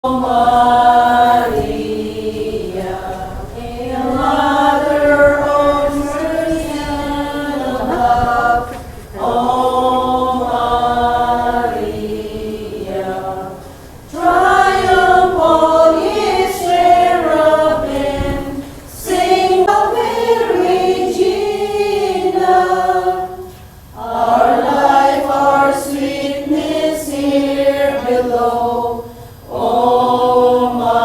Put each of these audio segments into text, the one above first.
Maria, Hail Mother of mercy and of love, O Maria. Triumph all ye cherubim, sing Ave Regina. Our life, our sweetness here below, O Maria.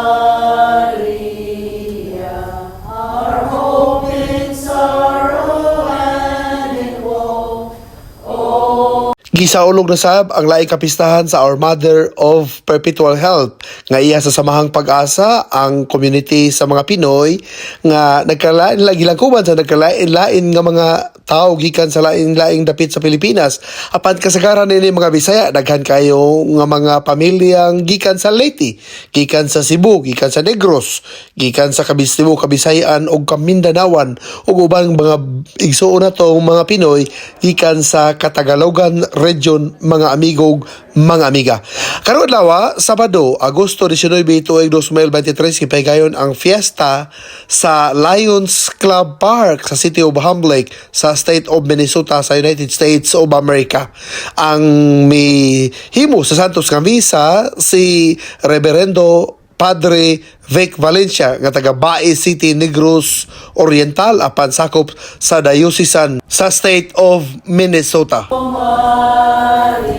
Our hope in sorrow and in woe, O Gisaulog na sab ang laing kapistahan sa Our Mother of Perpetual Help nga iya sa Samahang Pag-asa ang community sa mga Pinoy nga nagkalain lagi lang kuban sa nagkalain-lain nga mga tao gikan sa lain-laing dapit sa Pilipinas. Apan kasagaran nini mga Bisaya, daghan kayo nga mga pamilyang gikan sa Leyte, gikan sa Cebu, gikan sa Negros, gikan sa Kabistibo, Kabisayan ug Kamindanawan ug ubang mga igsuon natong mga Pinoy gikan sa Katagalogan region, mga amigo, mga amiga. Karong adlaw, Sabado, Agosto 19, tuig 2023, gipahigayon ang fiesta sa Lions Club Park sa City of Ham Lake sa State of Minnesota sa United States of America. Ang mihimo sa Santos nga misa si Reverendo Padre Vic Valencia nga taga Bais City, Negros Oriental, apan sakop sa diocesan sa State of Minnesota. Maria,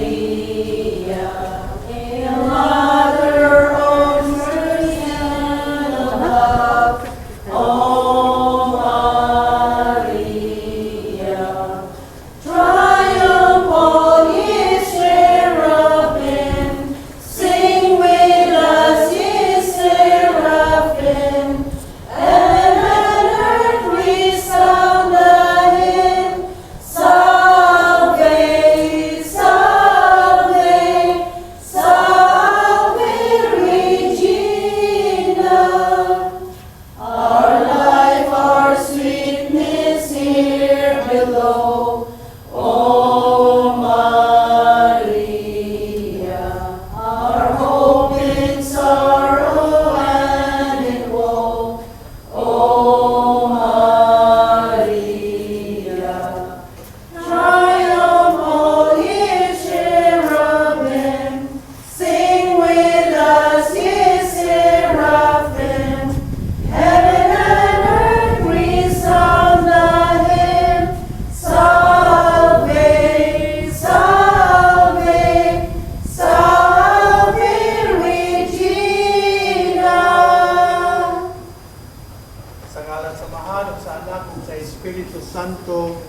Hail Mother of mercy and of love, O Maria. Triumph all ye cherubim, sing with us, ye seraphim, heaven and earth resound the hymn, Salve, Salve, Salve Regina. Our life, our sweetness here below, O Maria. Our hope in sorrow and in woe, O Maria. Triumph all ye cherubim, sing with us, ye seraphim. Heaven and earth resound the hymn, Salve, Salve, Salve Regina. Sa ngalan sa Amahan, ug sa Anak, ug sa Espiritu Santo.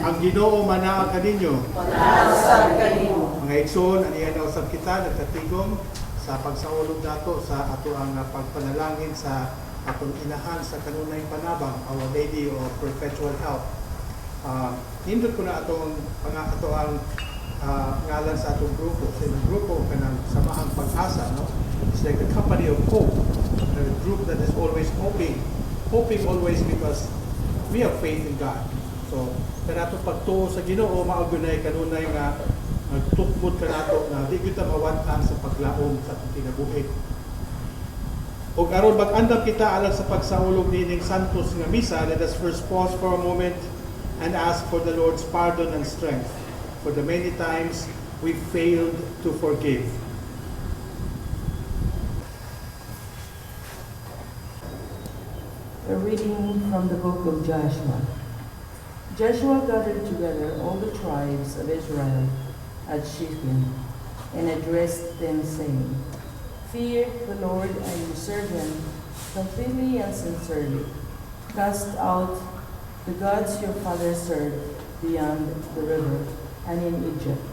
Ang Ginoo manaa kaninyo. Mga igsoon, aniya na usab kita nagkatigom sa pagsaulog nato sa ato ang pagpanalangin sa atong inahan sa kanunay panabang, Our Lady of Perpetual Help. Nindot ko na atong panga ato ang ngalan sa atong grupo. Sa inyong grupo kanang Samahang Pag-asa, no? It's like the company of hope, a group that is always hoping, hoping always because we have faith in God. So, kanato pagtuo sa Ginoo mao gyud kanunay nga nagtukmod kanato na di gyud ta mawad-an sa paglaom sa atong kinabuhi. Ug aron mag-andam kita alang sa pagsaulog niining Santos nga misa, let us first pause for a moment and ask for the Lord's pardon and strength for the many times we failed to forgive. A reading from the book of Joshua. Joshua gathered together all the tribes of Israel at Shechem and addressed them, saying, "Fear the Lord and serve him completely and sincerely. Cast out the gods your fathers served beyond the river and in Egypt,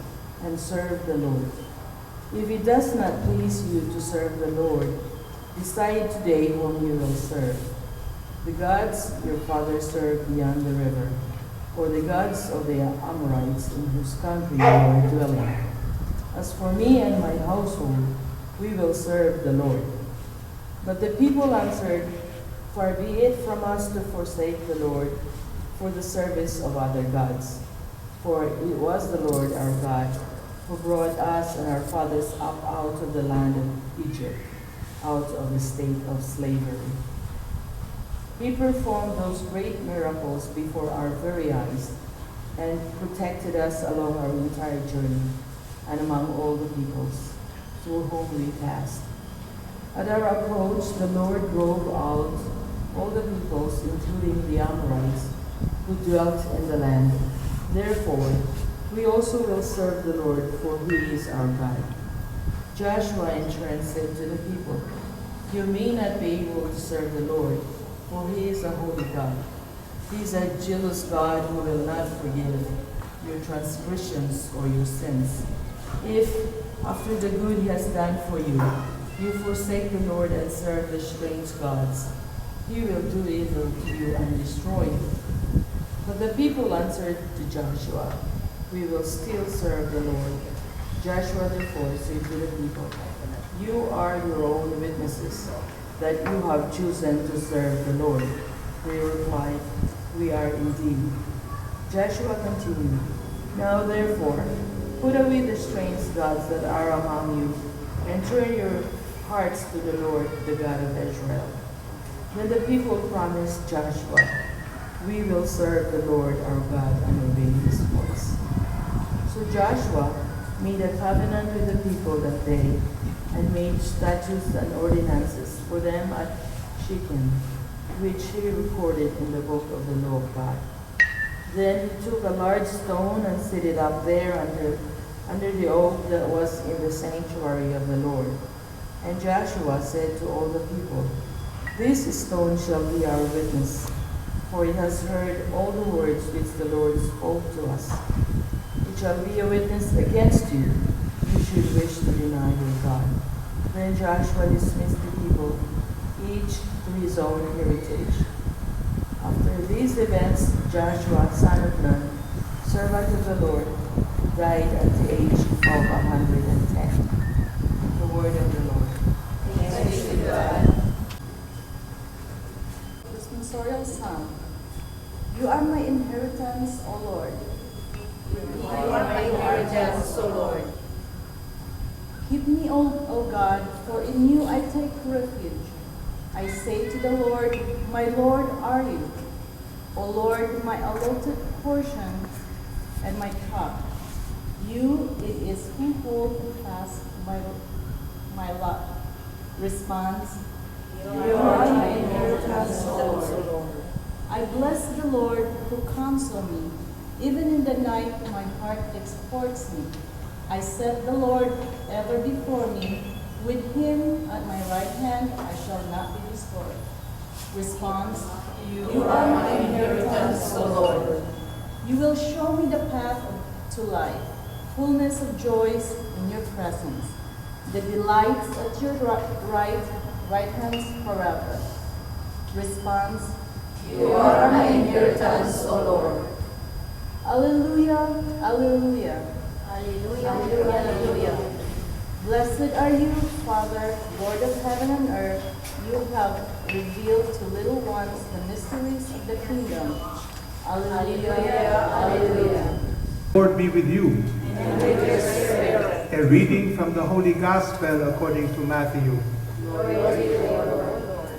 and serve the Lord. If it does not please you to serve the Lord, decide today whom you will serve: the gods your fathers served beyond the river, or the gods of the Amorites in whose country you are dwelling. As for me and my household, we will serve the Lord." But the people answered, "Far be it from us to forsake the Lord for the service of other gods. For it was the Lord our God who brought us and our fathers up out of the land of Egypt." out of the state of slavery. He performed those great miracles before our very eyes and protected us along our entire journey and among all the peoples through whom we passed. At our approach, the Lord drove out all the peoples, including the Amorites, who dwelt in the land. Therefore, we also will serve the Lord, for he is our God. Joshua in turn said to the people, "You may not be able to serve the Lord, for he is a holy God. He is a jealous God who will not forgive your transgressions or your sins. If, after the good he has done for you, you forsake the Lord and serve the strange gods, he will do evil to you and destroy you." But the people answered to Joshua, "We will still serve the Lord." Joshua therefore said to the people, "You are your own witnesses that you have chosen to serve the Lord." They replied, "We are indeed." Joshua continued, "Now therefore, put away the strange gods that are among you, and turn your hearts to the Lord, the God of Israel." Then the people promised Joshua, "We will serve the Lord our God and obey his voice." So Joshua made a covenant with the people that day and made statutes and ordinances for them at Shechem, which he recorded in the book of the law of God. Then he took a large stone and set it up there under the oak that was in the sanctuary of the Lord. And Joshua said to all the people, "This stone shall be our witness, for it has heard all the words which the Lord spoke to us. It shall be a witness against you, you should wish to deny your God." Then Joshua dismissed the people, each to his own heritage. After these events, Joshua, son of Nun, servant of the Lord, died at the age of 110. The word of the Lord. Thanks be to God. Responsorial Psalm. You are my inheritance, O Lord. You are my inheritance, O Lord. Keep me, O God, for in you I take refuge. I say to the Lord, "My Lord are you. O Lord, my allotted portion and my cup. You it is who hold fast my lot." Response. You are my inheritance, O Lord. I bless the Lord who counsel me. Even in the night my heart exhorts me. I set the Lord ever before me. With him at my right hand I shall not be destroyed. Response. You are my inheritance, O Lord. You will show me the path to life, fullness of joys in your presence, the delights at your right hands forever. Response. You are my inheritance, O Lord. Alleluia, alleluia. Alleluia, alleluia. Blessed are you, Father, Lord of heaven and earth. You have revealed to little ones the mysteries of the kingdom. Alleluia, alleluia. Lord be with you. And with your spirit. A reading from the Holy Gospel according to Matthew. Glory to you, Lord.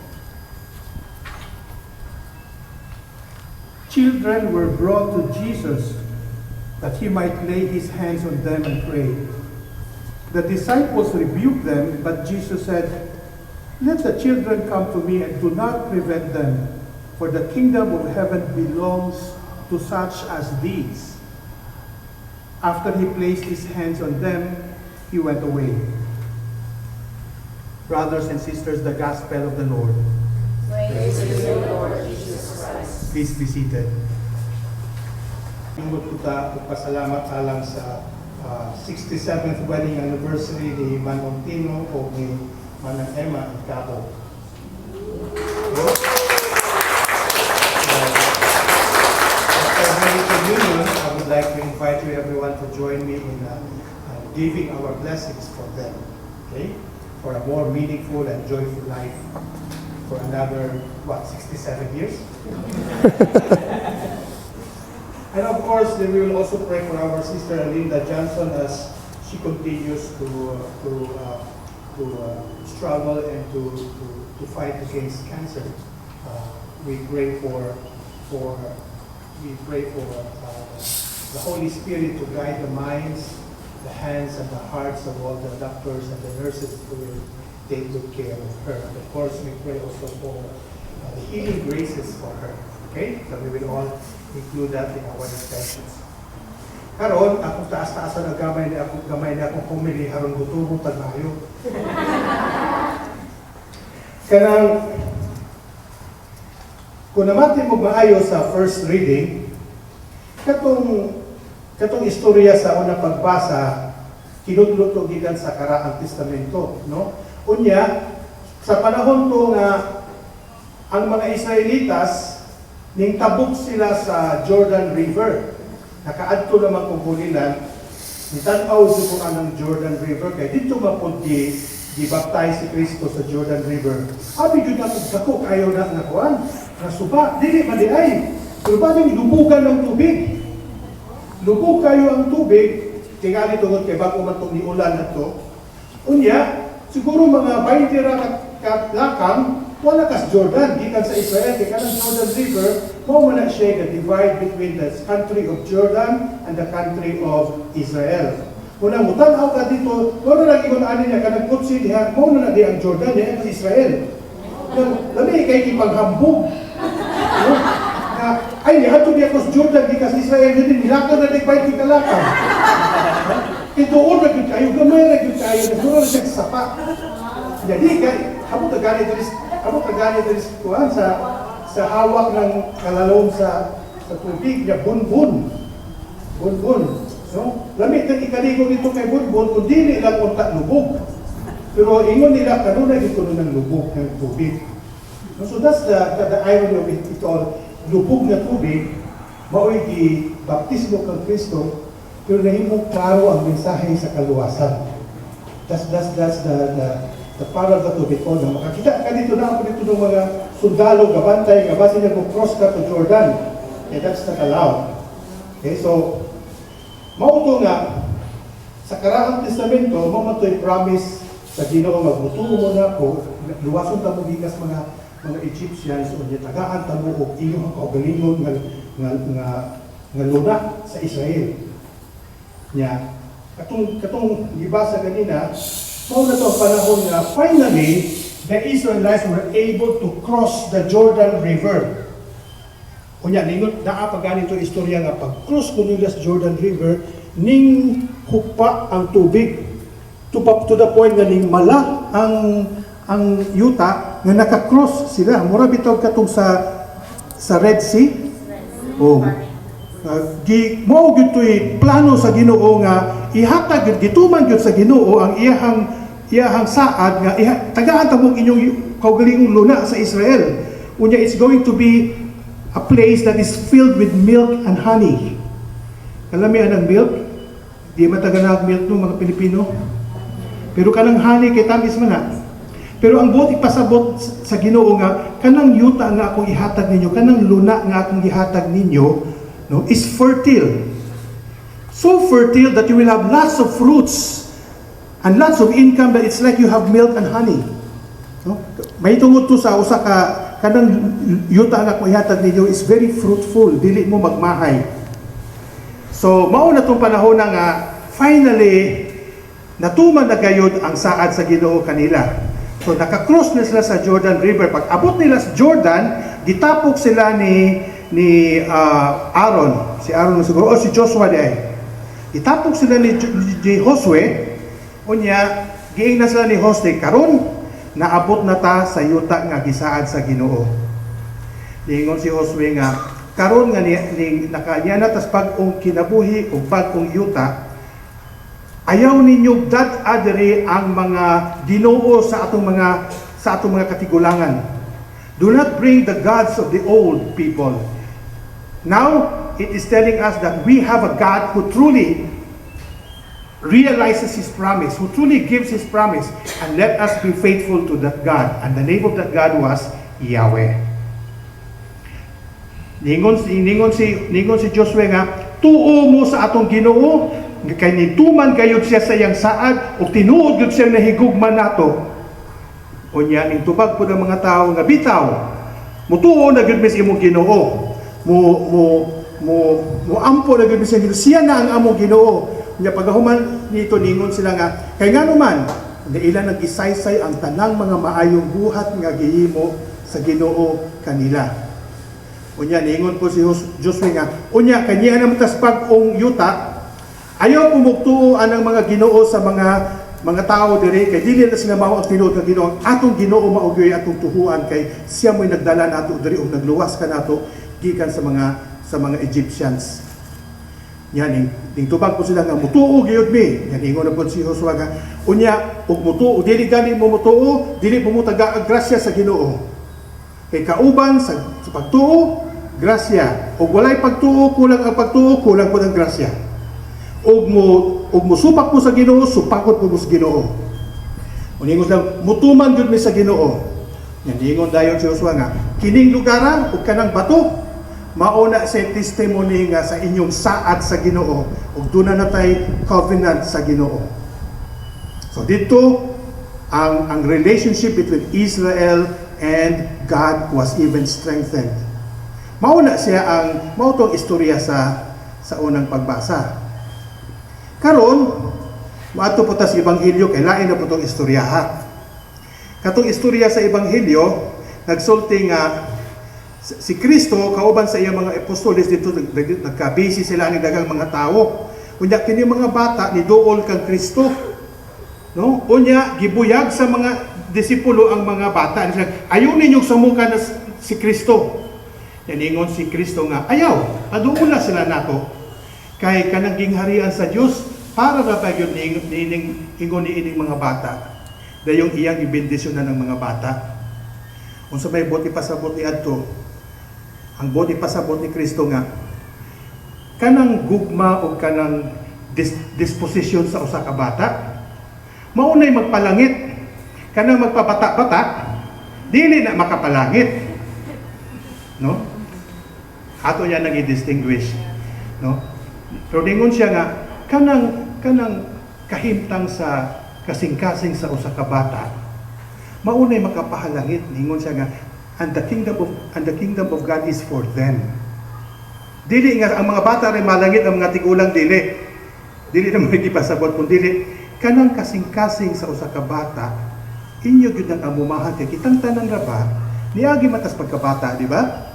Children were brought to Jesus that he might lay his hands on them and pray. The disciples rebuked them, but Jesus said, "Let the children come to me and do not prevent them, for the kingdom of heaven belongs to such as these." After he placed his hands on them, he went away. Brothers and sisters, the gospel of the Lord. Praise to you, Lord Jesus Christ. Please be seated. Ingot kita og pasalamat alang sa 67th wedding anniversary ni Manong Tino o ni Manang Emma Cabo. After Holy Communion, I would like to invite you everyone to join me in giving our blessings for them, okay? For a more meaningful and joyful life for another, what, 67 years? And of course, then we will also pray for our sister Linda Johnson as she continues to to struggle and to fight against cancer. We pray for the Holy Spirit to guide the minds, the hands, and the hearts of all the doctors and the nurses who will take good care of her. And of course, we pray also for the healing graces for her. Okay? So we will all include that in our intentions. Karon, akong taas-taasan ang gamay ni akong homily aron gutubo tag maayo. Kanang kung namati mo maayo sa first reading, katong istorya sa unang pagbasa, kinutlo to gikan sa Karaang Testamento, no? Unya, sa panahon to nga ang mga Israelitas ning tabok sila sa Jordan River. Nakaadto naman kung Holy Land, nitan-aw jud ko anang Jordan River kay didto man pud gi baptize si Kristo sa Jordan River. Abi jud nato, dako kayo na nga kuan, nga suba, dili man di ay. Pero ba ning lubugan ng tubig? Lubog kayo ang tubig, tingali tungod kay bago man tong niulan na to. Unya, siguro mga 20 ra ka lakang, wala kas Jordan, gikan sa Israel, kay kanang Jordan River, mao man na siya ga divide between the country of Jordan and the country of Israel. Una, mutan-aw ka dito, wala lang ingon ani niya, kanang kutsi diha, mao na na di ang Jordan, diha ang Israel. Lami kay gipanghambog. No? Na, ay, niadto diha ko sa Jordan, gikan sa Israel, hindi nilakaw na di 20 kalakaw. Ituon na gyud kayo, gamay ra gyud kayo, nagduro na siya sapa. Jadi kay habo ka gani diri kuan sa hawak ng kalalom sa tubig niya, bunbun. Bunbun. No? Lami kay ikaligo dito kay bunbun kung dili lang unta lubog. Pero ingon nila kanunay dito ng lubog ng tubig. No, so that's the irony of it all. Lubog na tubig, mao'y gi baptismo kang Kristo, pero nahimo klaro ang mensahe sa kaluwasan. That's the paragraph of it all. Na makakita ka dito na ako dito ng mga sundalo, gabantay, gabasi niya kung cross ka to Jordan. Eh, that's not allowed. Okay, so, mao to nga, sa Karaang Testamento, mao man to'y promise sa Ginoo, magmutuo mo na ko, luwason ta mo gikas mga Egyptians, o niya tagaan ta mo og iyong kaugalingon nga luna sa Israel. Nya, katong gibasa ganina, mao na to ang panahon nga finally the Israelites were able to cross the Jordan River. Unya ningon naa pa ganito istorya nga pag cross ko nila sa Jordan River, ning hupa ang tubig to the point nga ning mala ang yuta nga naka-cross sila. Mura bitaw katong sa Red Sea. Oh. Gi mao gyud to'y plano sa Ginoo nga ihatag gyud, gituman gyud sa Ginoo ang iyahang saad nga iha, tagaan ta mong inyong kaugalingong luna sa Israel. Unya it's going to be a place that is filled with milk and honey. Kalamian ang milk, di mataganag milk no mga Pilipino. Pero kanang honey kay tamis man na. Pero ang buot ipasabot sa Ginoo nga kanang yuta nga akong ihatag ninyo, kanang luna nga akong gihatag ninyo, no, is fertile. So fertile that you will have lots of fruits and lots of income that it's like you have milk and honey. No? May tungod to sa usa ka kanang yuta nga akong ihatag ninyo is very fruitful, dili mo magmahay. So mao na tong panahon na nga finally natuman na gayud ang saad sa Ginoo kanila. So naka-cross na sila sa Jordan River. Pag abot nila sa Jordan, gitapok sila ni Aaron, si Aaron siguro o si Joshua di ay. Gitapok sila ni Josue, unya giingnan sila ni Josue, "Karon naabot na ta sa yuta nga gisaad sa Ginoo." Niingon si Josue nga karon nga ni nakanya na tas bag-ong kinabuhi ug bag-ong yuta, ayaw ninyo dad-a diri ang mga Ginoo sa atong mga katigulangan. Do not bring the gods of the old people. Now, it is telling us that we have a God who truly realizes His promise, who truly gives His promise, and let us be faithful to that God. And the name of that God was Yahweh. Ningon si Josue nga, tuo mo sa atong Ginoo. Kay nituman gayud siya sa iyang saad ug tinuod gyud siyang nahigugma nato. Unya ning tubag pud ang mga tawo nga bitaw. Mutuo na gyud mi sa imong Ginoo. Mo mo mo mo ampo na gyud mi sa Ginoo. Siya na ang among Ginoo. Unya pagahuman nito, ningon sila nga kay ngano man na ila nag-isaysay ang tanang mga maayong buhat nga gihimo sa Ginoo kanila. Unya niingon po si Josue nga, unya kanya naman tas bag-ong yuta, ayaw pumugtuo anang mga Ginoo sa mga tao diri kay dili na sila mao ang tinuod nga Ginoo. Ang atong Ginoo mao gyud atong tuhuan kay siya mo'y nagdala nato diri ug nagluwas kanato gikan sa mga Egyptians. Yan, ning tubag po sila nga mutuo gyud mi. Yan, ingon na po si Josua nga unya ug mutuo, dili gani mo mutuo, dili mo mutaga ang grasya sa Ginoo. Kay kauban sa pagtuo, grasya. Ug walay pagtuo, kulang ang pagtuo, kulang pud ang grasya. Ug mo supak mo sa Ginoo, supakot mo sa Ginoo. Uningon lang, mutuman gyud mi sa Ginoo. Yan, ingon dayon si Josua nga, kining lugara ug kanang bato mao na sa testimony nga sa inyong saad sa Ginoo ug duna na tay covenant sa Ginoo. So dito ang relationship between Israel and God was even strengthened. Mao na siya ang mao tong istorya sa unang pagbasa. Karon, moadto po ta sa Ebanghelyo kay lain na po tong istorya ha. Katong istorya sa Ebanghelyo, nagsulti nga si Kristo kauban sa iyang mga apostoles dito nagkabisi sila ni daghang mga tao. Unya kini mga bata ni duol kang Kristo. No? Unya gibuyag sa mga disipulo ang mga bata. Ayaw ninyong samukan na si Kristo. Yan, ingon si Kristo nga, ayaw, paduol na sila nako. Kay kanang gingharian sa Dios para ra ba gyud niining ingon niining mga bata. Dayong iyang ibendisyonan ng mga bata. Unsa may buot ipasabot ni adto? Ang buot ipasabot ni Kristo nga kanang gugma o kanang disposition sa usa ka bata maunay magpalangit. Kanang magpabata-bata, dili na makapalangit, no? Ato yan nang i-distinguish, no? Pero ningon siya nga kanang kanang kahimtang sa kasing-kasing sa usa ka bata maunay makapahalangit. Ningon siya nga and the kingdom of God is for them. Dili nga ang mga bata rin malangit, ang mga tigulang dili. Dili na may gipasabot kung dili kanang kasing-kasing sa usa ka bata inyo gyud ang amumahan kay kitang tanan ra ba niagi matas pagkabata, di ba?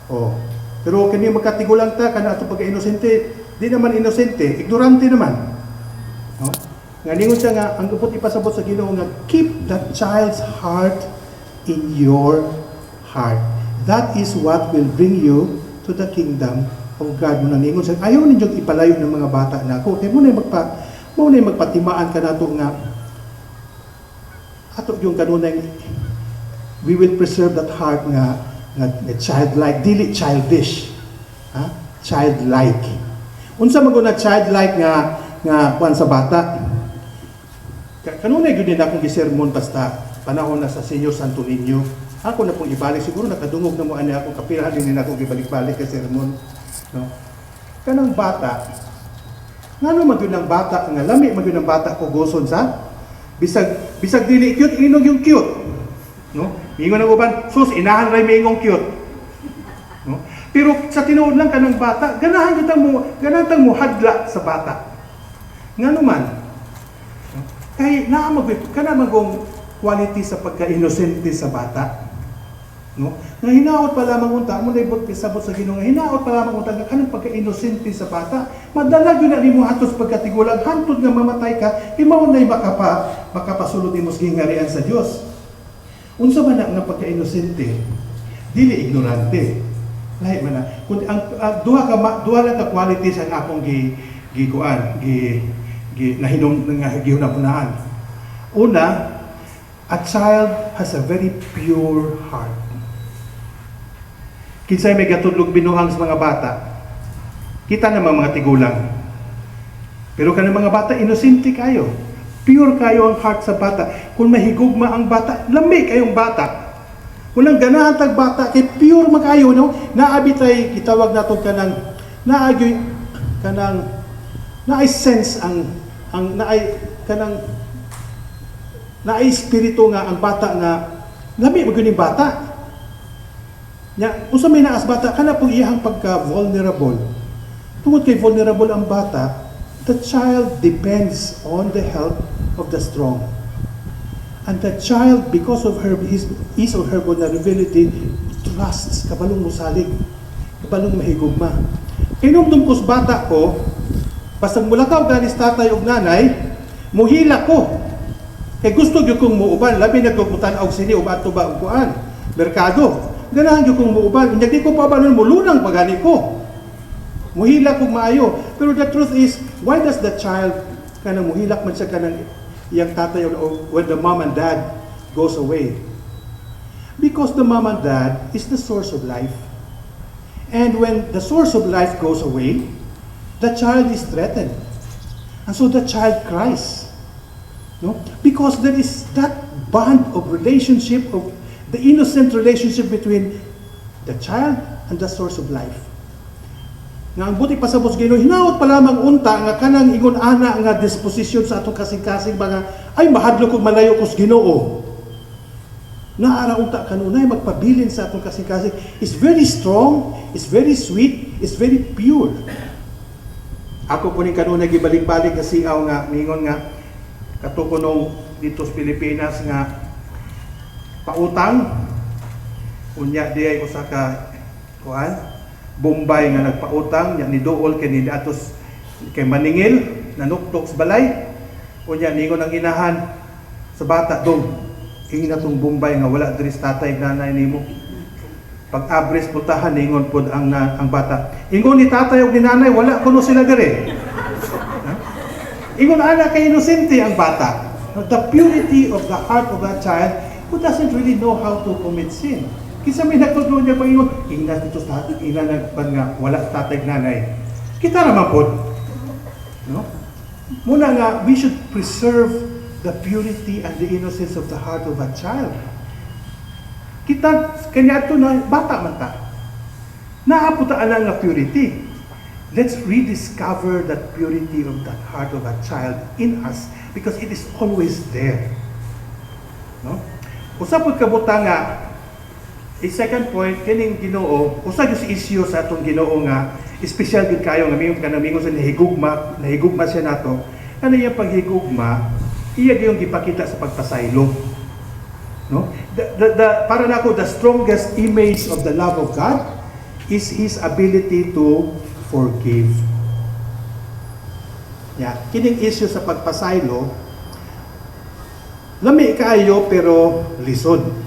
Oh. Pero kini magkatigulang ta kana ato pagka-inosente, di naman inosente, ignorante naman. No? Nga ningon siya nga ang buot ipasabot sa Ginoo nga keep that child's heart in your heart. That is what will bring you to the kingdom of God. Muna ningon siya, ayaw ninyong ipalayo ng mga bata na ako. Kaya muna magpatimaan ka nato nga ato yung kanunay we will preserve that heart nga childlike, dili childish. Ha? Childlike. Unsa man gud na childlike nga kuan sa bata? Kanunay gyud din akong gisermon basta panahon na sa Senior Santo Niño. Ako na pong ibalik, siguro nakadungog na mo ani ako, kapirahan din ako gibalik-balik kay sermon, no? Kanang bata, ngano man gyud ang bata nga lami man gyud ang bata ko goson sa bisag dili cute, inog yung cute, no? Mingon ang uban, sus, inahan ray mingong cute, no? Pero sa tinuod lang, kanang bata, ganahan tang mo hadla sa bata. Ngano man? No? Kay naa mag kana magong quality sa pagka-inosente sa bata, no? Nga hinaot pa lamang unta mo na ibot pisabot sa Ginoo nga hinaot pa lamang unta nga kanang pagka-inosente sa bata madala gyud na nimo hatos pagkatigulang, hantod nga mamatay ka, mao nay makapasulod nimo sa gingharian sa Dios. Unsa man na nga pagka-inosente? Dili ignorante. Lahi man na. Kun ang duha lang ka qualities ang akong gi gikuan, gi gi nahinom nga gihunahunaan. Una, a child has a very pure heart. Kinsay may gatudlog binuang sa mga bata? Kita naman mga tigulang. Pero kanang mga bata, inosente kayo. Pure kayo ang heart sa bata. Kung mahigugma ang bata, lami kayong bata. Kung ang ganahan tag bata, kay pure makayo, no? Naabi tay, itawag nato kanang, naagyoy, kanang, Naay sense ang naay kanang naay espiritu nga ang bata nga lami man gyud ning bata. Nya, unsa may naas bata kana pong iyang pagka vulnerable. Tungod kay vulnerable ang bata, the child depends on the help of the strong. And the child, because of her his or her vulnerability, trusts, kabalong musalig, kabalong mahigugma. Kinumdum ko sa bata ko, basta mulakaw ganis tatay ug nanay, muhila ko. Kay gusto gyud kong muuban, labi na kog mutan-aw sini ug ato ba og kuan, merkado. Ganahan gyud kong muuban, unya di ko pa ba mulunang pagani ko. Muhila kog maayo. Pero the truth is, why does the child kanang muhilak man siya kanang iyang tatay or when the mom and dad goes away? Because the mom and dad is the source of life. And when the source of life goes away, the child is threatened. And so the child cries. No? Because there is that bond of relationship, of the innocent relationship between the child and the source of life. Nga ang buot ipasabot sa Ginoo, hinaot pa lamang unta nga kanang ingon ana nga disposisyon sa atong kasing-kasing mga ay mahadlok kog malayo ko sa Ginoo. Naara unta kanunay magpabilin sa atong kasing-kasing. It's very strong, it's very sweet, it's very pure. Ako po ning kanunay gibalik-balik nga siaw nga ningon nga kato kunong dito sa Pilipinas nga pautang, unya di ay usa ka kuan Bombay nga nagpautang, nya ni duol kay ni atos kay maningil, nanuktok sa balay. Unya ningon ang inahan sa bata, "Dong, ingna tong Bombay nga wala diri sa tatay ug nanay nimo." Pag abris putahan, ningon pod ang bata, "Ingon ni tatay ug ni nanay, wala kuno sila diri." Ha? Ingon ana kay inosente ang bata. The purity of the heart of that child who doesn't really know how to commit sin. Kinsa may nagtudlo niya Panginoon, ingna dito sa ina nagpan nga wala sa tatay ug nanay. Kita ra man pod. No? Muna nga we should preserve the purity and the innocence of the heart of a child. Kita kanya ato na bata man ta. Naa po ta ana nga purity. Let's rediscover that purity of that heart of a child in us because it is always there. No? Usa pud ka butang nga a second point, kining Ginoo, usa gyud sa issue sa atong Ginoo nga espesyal gyud kayo nga mingon kanang mingon sa nahigugma, nahigugma siya nato. Ano iyang paghigugma? Iya gyud gipakita sa pagpasaylo. No? Para nako, the strongest image of the love of God is His ability to forgive. Yeah. Kining issue sa pagpasaylo, lami kaayo pero lisod.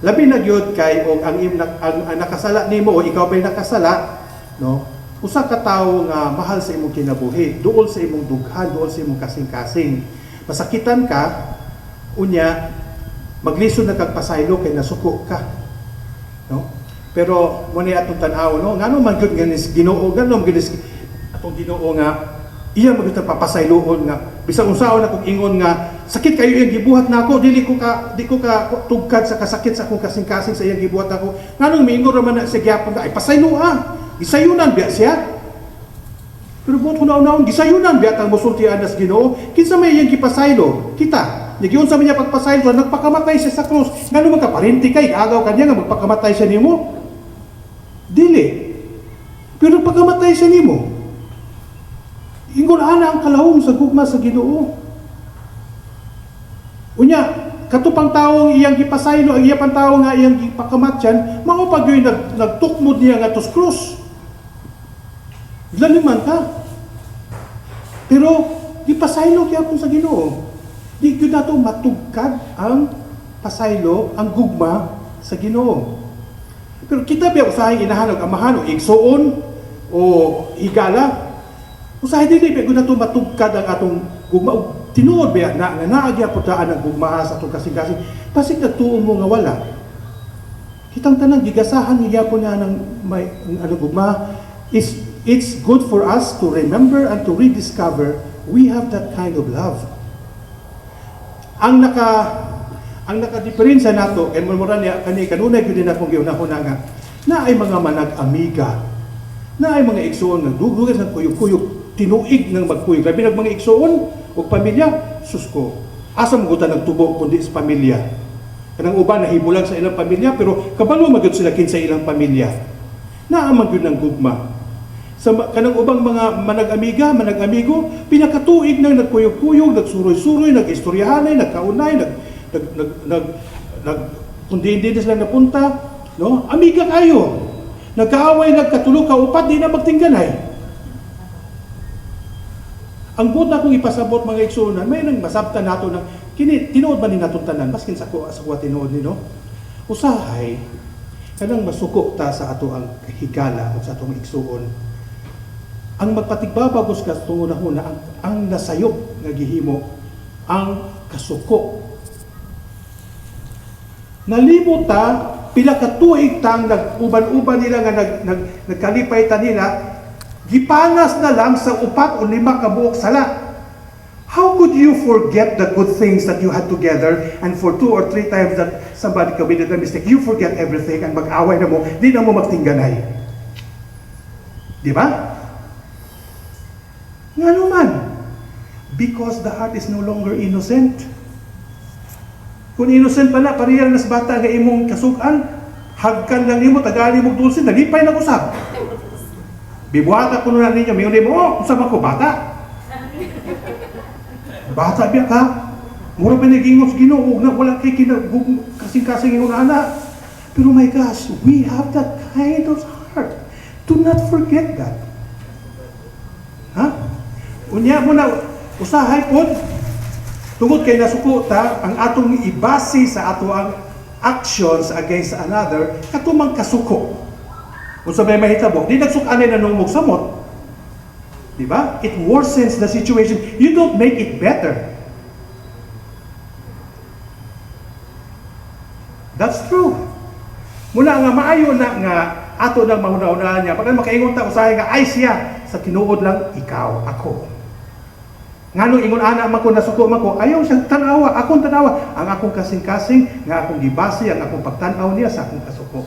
Labi na gyud kay og ang nakasala nimo o ikaw ba'y nakasala, no? Usa ka tawo nga mahal sa imong kinabuhi, duol sa imong dughan, duol sa imong kasing-kasing. Masakitan ka, unya maglisod na kag pasaylo kay nasuko ka. No? Pero mo ni atong tan-aw, no, ngano man gyud nga nis Ginoo, ngano man gyud nis atong Ginoo nga iya man gyud papasayloon nga bisan unsaon na kung ingon nga sakit kayo iyang gibuhat nako, dili ko ka di ko ka tugkad sa kasakit sa akong kasing-kasing sa iyang gibuhat nako, nganong miingon ra man na siya gyapon nga ay pasaylo ah, gisayunan biya siya? Pero buot hunaw-unahon, gisayunan biya tang mosulti anas Ginoo? Kinsa may iyang gipasaylo? Kita. Giunsa man niya pagpasaylo? Nagpakamatay siya sa krus. Ngano man kaparente kay agaw kaniya nga magpakamatay siya nimo? Dili. Pero pagkamatay siya nimo. Ingon ana ang kalahom sa gugma sa Ginoo. Unya, katupang taong iyang gipasaylo, ang iya pang tao nga iyang gipakamatyan, mao pa gyud nagtukmod niya nga sa krus. Laliman ka. Pero gipasaylo gyapon sa Ginoo. Di gyud nato matugkad ang pasaylo, ang gugma sa Ginoo. Pero kita biya usahay inahan og amahan o igsuon o higala, usahay dili biya gyud nato matugkad ang atong gugma og tinuod biya na nga naa gyapon daan ang gugma sa atong kasing-kasing. Pasig nagtuo mo nga wala. Kitang tanan gigasahan gyapon niya ng may ang ano gugma is it's good for us to remember and to rediscover we have that kind of love. Ang nakadiferensya nato kay mura niya kani kanunay gyud din akong gihunahuna nga na ay mga manag-amiga, na ay mga igsuon nga dugdugan sa kuyog-kuyog. tinuig ng magkuyog. Labi nag mga igsuon ug pamilya, sus ko. Asa mo guta nagtubo kundi sa pamilya? Kanang uban nahibulag sa ilang pamilya, pero kabalo magyud sila kinsa ilang pamilya. Naa man gyud ng gugma. Sa kanang ubang mga manag-amiga, manag-amigo, pinakatuig nang nagkuyog-kuyog, nagsuroy-suroy, nag-istoryahanay, nagkaunay, nag nag nag nag, nag kundi hindi na sila napunta, no? Amiga kayo. Nagkaaway, nagkatulo ka upat, di na magtingganay. Ang buot na akong ipasabot, mga igsuonan, may nang masabtan nato ng kini tinuod ba ni natong tanan, maskin sa kuwa tinuod ni, no? Usahay kanang masuko ta sa ato ang higala o sa atong igsuon. Ang magpatigbabagos ka sa una ang nasayop nga gihimo ang kasuko. Nalimot ta pila ka tuig tang nag-uban-uban nila nga nagkalipay ta nila, gipanas na lang sa upat o lima ka buok sala. How could you forget the good things that you had together, and for two or three times that somebody committed a mistake, you forget everything and mag-away na mo, di na mo magtingganay? Di ba? Ngano man? Because the heart is no longer innocent. Kung innocent pa na, pareha na sa bata nga imong kasukan, hagkan lang nimo, tagali mo dulce, nalipay na usab. Bibuhata ko na ninyo, mayon mo, "Oh, unsa man ko, bata? Bata biya ka?" Mura pa nagingos Ginoo na wala kay kasing-kasing ingon ana. Pero my gosh, we have that kind of heart. Do not forget that. Ha? Unya mo na usahay pod tungod kay nasuko ta, ang atong ibase sa ato ang actions against another katumang kasuko. Unsa may mahitabo? Di nagsuk-anay na nung samot. Di ba? It worsens the situation. You don't make it better. That's true. Muna nga maayo na nga ato nang mahuna-hunaan niya. Pag makaingon ta usahay nga ay siya sa tinuod lang ikaw ako. Nganong ingon ana man ko, nasuko man ko, ayaw siyang tan-awa, akong tan-awa ang akong kasing-kasing nga akong gibase ang akong pagtan-aw niya sa akong kasuko.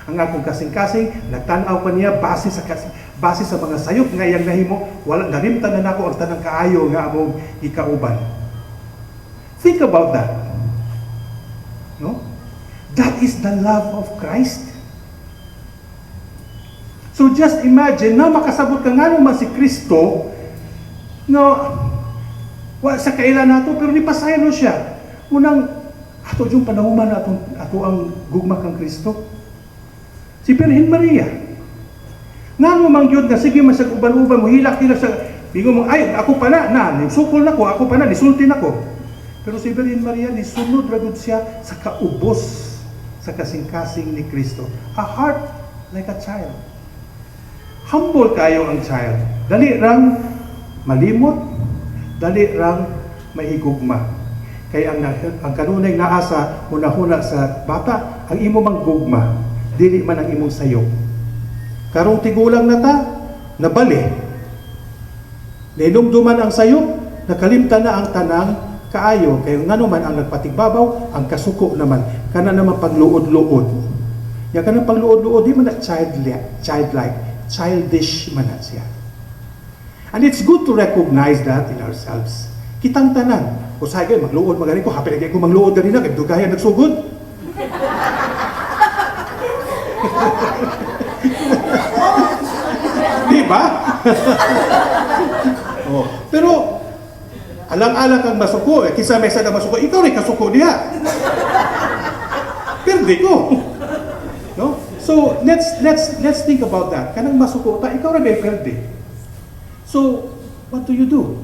Ang akong kasing-kasing nagtan-aw pa niya base sa mga sayop nga iyang nahimo, wala nalimtan na nako ang tanang kaayo nga among gikauban. Think about that. No? That is the love of Christ. So just imagine na makasabot ka nga naman si Kristo no wa sa kaila nato, pero nipasaylo siya. Unang ato yung panahuman atong ato ang gugma kang Kristo. Si Birhen Maria. Ngano man gyud nga sige man sa uban-uban mo hilak-hilak sa bingo mo, "Ay, ako pa na na nisukol nako, ako pa na nisulti nako." Pero si Birhen Maria nisunod ra gud siya sa kaubos sa kasing-kasing ni Kristo. A heart like a child. Humble kayo ang child. Dali rang malimot, dali rang mahigugma. Kay ang kanunay naa sa hunahuna sa bata, ang imo mang gugma, dili man ang imong sayop. Karong tigulang na ta, nabali. Nainumduman ang sayop, nakalimtan na ang tanang kaayo. Kay ngano man ang nagpatigbabaw, ang kasuko naman. Kana naman pagluod-luod. Ya kanang pagluod-luod, di man na childlike, childish man na siya. And it's good to recognize that in ourselves. Kitang tanan. Usahay kayo, magluod magaling ko, happy lagi ko magluod ganina, kay dugayan nagsugod. Di ba? Oh. Pero, alang-alang kang masuko, eh, kinsa may sa masuko, ikaw rin kasuko diha. Pirdi ko. No? So, let's think about that. Kanang masuko ta, ikaw rin may pirdi. So, what do you do?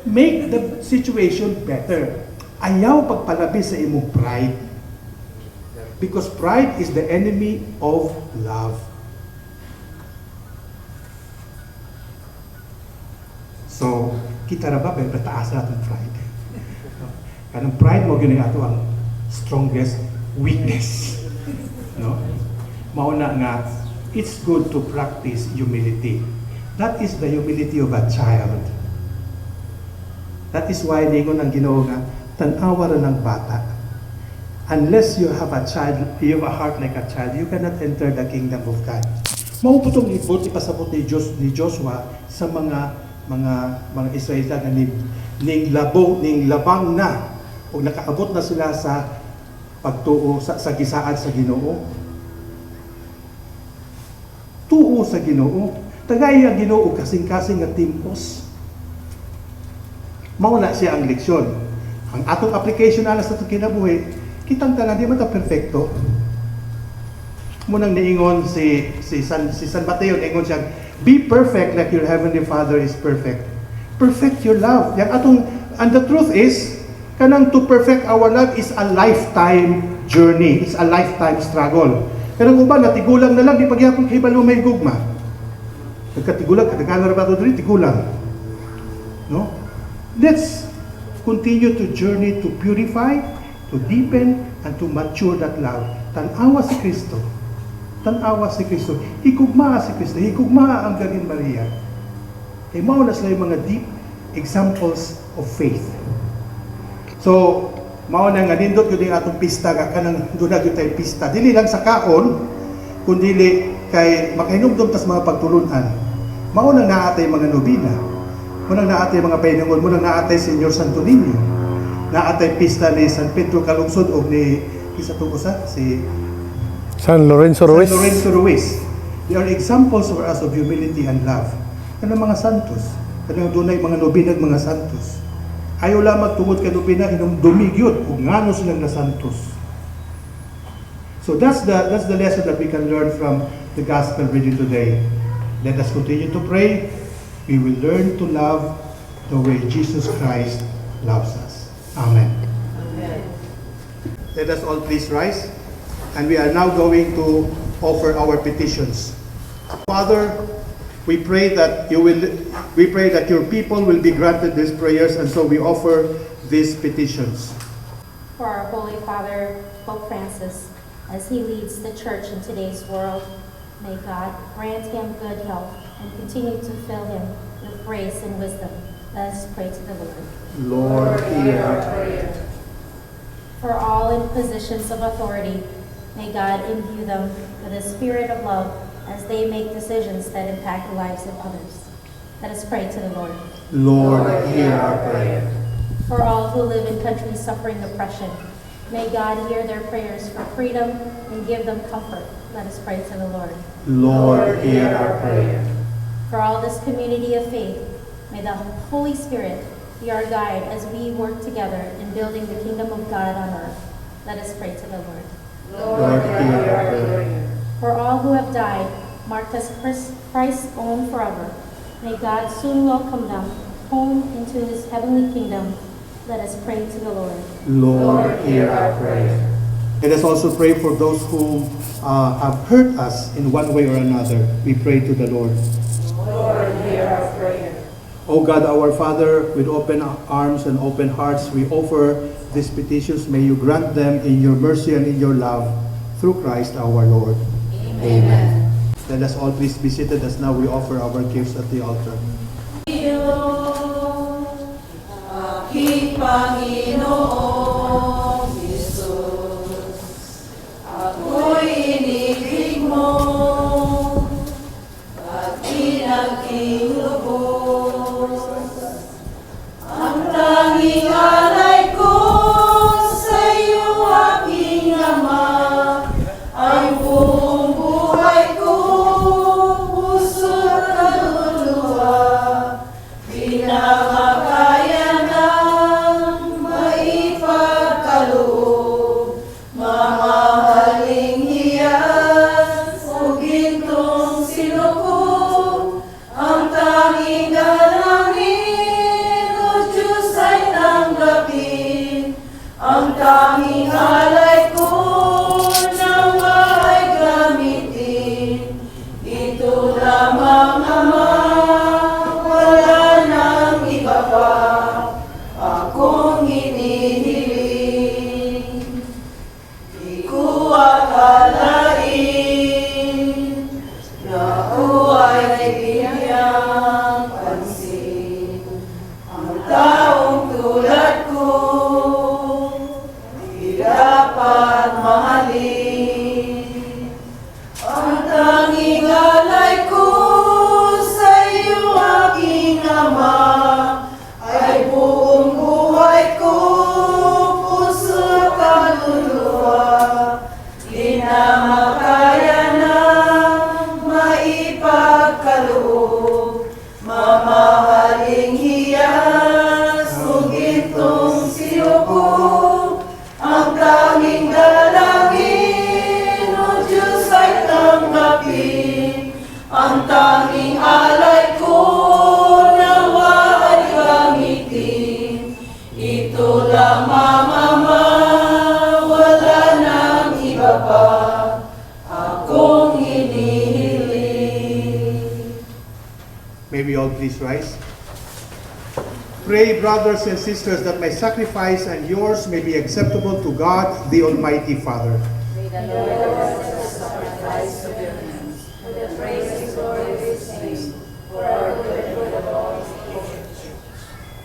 Make the situation better. Ayaw pagpalabi sa imong pride. Because pride is the enemy of love. So, kita ra ba, pero taas na atong pride. Kanang pride mo gyud ato ang strongest weakness. No? Mao na nga, it's good to practice humility. That is the humility of a child. That is why ningon ang Ginoo nga tan-awa ra ng bata. Unless you have a child, you have a heart like a child, you cannot enter the kingdom of God. Mao po itong ibot ipasabot ni Joshua sa mga Israelita nga ning labo ning labang na o nakaabot na sila sa pagtuo sa gisaad sa Ginoo. Tuo sa Ginoo. Tagay ang Ginoo kasing-kasing nga timpos. Mao na siya ang leksyon. Ang atong application ana sa atong kinabuhi, kitang tanan di man ta perfecto. Munang niingon si San Mateo, niingon siya, "Be perfect like your heavenly Father is perfect." Perfect your love. Yang atong, and the truth is, kanang to perfect our love is a lifetime journey. It's a lifetime struggle. Kanang uban natigulang na lang, di pagyapon kahibalo may gugma. Nagkatigulang, kadaghanan ra ba ito diri, tigulang. No? Let's continue to journey to purify, to deepen, and to mature that love. Tan-awa si Kristo. Tan-awa si Kristo. Hikugmaa si Kristo. Hikugmaa ang Birhen Maria. Kay mao na sila yung mga deep examples of faith. So, mao na nga nindot gyud ang atong pista nga kanang duna gyud tay pista. Dili lang sa kaon, kundi kay makahinumdom tas mga pagtulunan. Mao nang naa tay mga nobina. Mao nang naa tay mga pahinungod, mao nang naa tay Señor Santo Niño. Naa tay pista ni San Pedro Calungsod o ni isa tong usa si San Lorenzo Ruiz. San Lorenzo Ruiz. They are examples for us of humility and love. Kanang mga santos, kanang dunay mga nobinag mga santos. Ayaw lamang tungod kay nobina hinumdumi gyud ug ngano silang na santos. So that's the lesson that we can learn from the gospel reading today. Let us continue to pray. We will learn to love the way Jesus Christ loves us. Amen. Amen. Let us all please rise. And we are now going to offer our petitions. Father, we pray that your people will be granted these prayers, and so we offer these petitions. For our Holy Father, Pope Francis, as he leads the Church in today's world, may God grant him good health and continue to fill him with grace and wisdom. Let us pray to the Lord. Lord, hear our prayer. For all in positions of authority, may God imbue them with a spirit of love as they make decisions that impact the lives of others. Let us pray to the Lord. Lord, hear our prayer. For all who live in countries suffering oppression, may God hear their prayers for freedom and give them comfort. Let us pray to the Lord. Lord, hear our prayer. For all this community of faith, may the Holy Spirit be our guide as we work together in building the kingdom of God on earth. Let us pray to the Lord. Lord, hear our prayer. For all who have died, marked as Christ's own forever, may God soon welcome them home into his heavenly kingdom. Let us pray to the Lord. Lord, hear our prayer. Let us also pray for those who have hurt us in one way or another. We pray to the Lord. Lord, hear our prayer. O God, our Father, with open arms and open hearts, we offer these petitions. May you grant them in your mercy and in your love through Christ our Lord. Amen. Let us all please be seated as now we offer our gifts at the altar. Aking Panginoong Jesus, ako'y inibig mo at inangking lubos. Ang tanging alay ko sa iyo, aking Ama, ay buong buhay ko, puso at kaluluwa. Di na makaya ng maipagkaloob, mamahaling hiyas o gintong sinuko, ang tanging dalangin, O Diyos, ay tanggapin. Ang tanging alay ko nawa ay gamitin. Ito lamang, Ama, wala nang iba pa akong hinihiling. Di ko akalain na ako ay bigyang pansin. Ang taong tulad ko, di dapat. May we all please rise. Pray, brothers and sisters, that my sacrifice and yours may be acceptable to God, the Almighty Father. May the Lord accept the sacrifice of your hands, for the praise and glory of his name, for our good and good of all his church.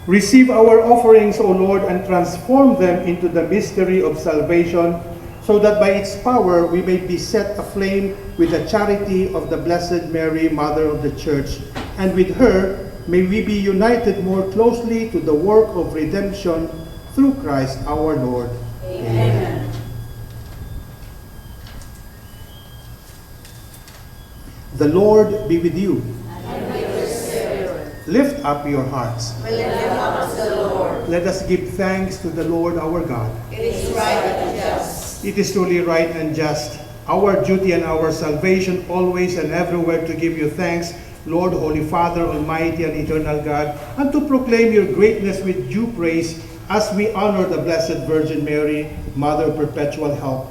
Receive our offerings, O Lord, and transform them into the mystery of salvation, so that by its power we may be set aflame with the charity of the Blessed Mary, Mother of the Church, and with her may we be united more closely to the work of redemption through Christ our Lord. Amen. The Lord be with you. And with your spirit. Lift up your hearts. We lift them up to the Lord. Let us give thanks to the Lord our God. It is right and just. It is truly right and just, our duty and our salvation, always and everywhere to give you thanks, Lord, Holy Father, Almighty and Eternal God, and to proclaim your greatness with due praise as we honor the Blessed Virgin Mary, Mother of Perpetual Help.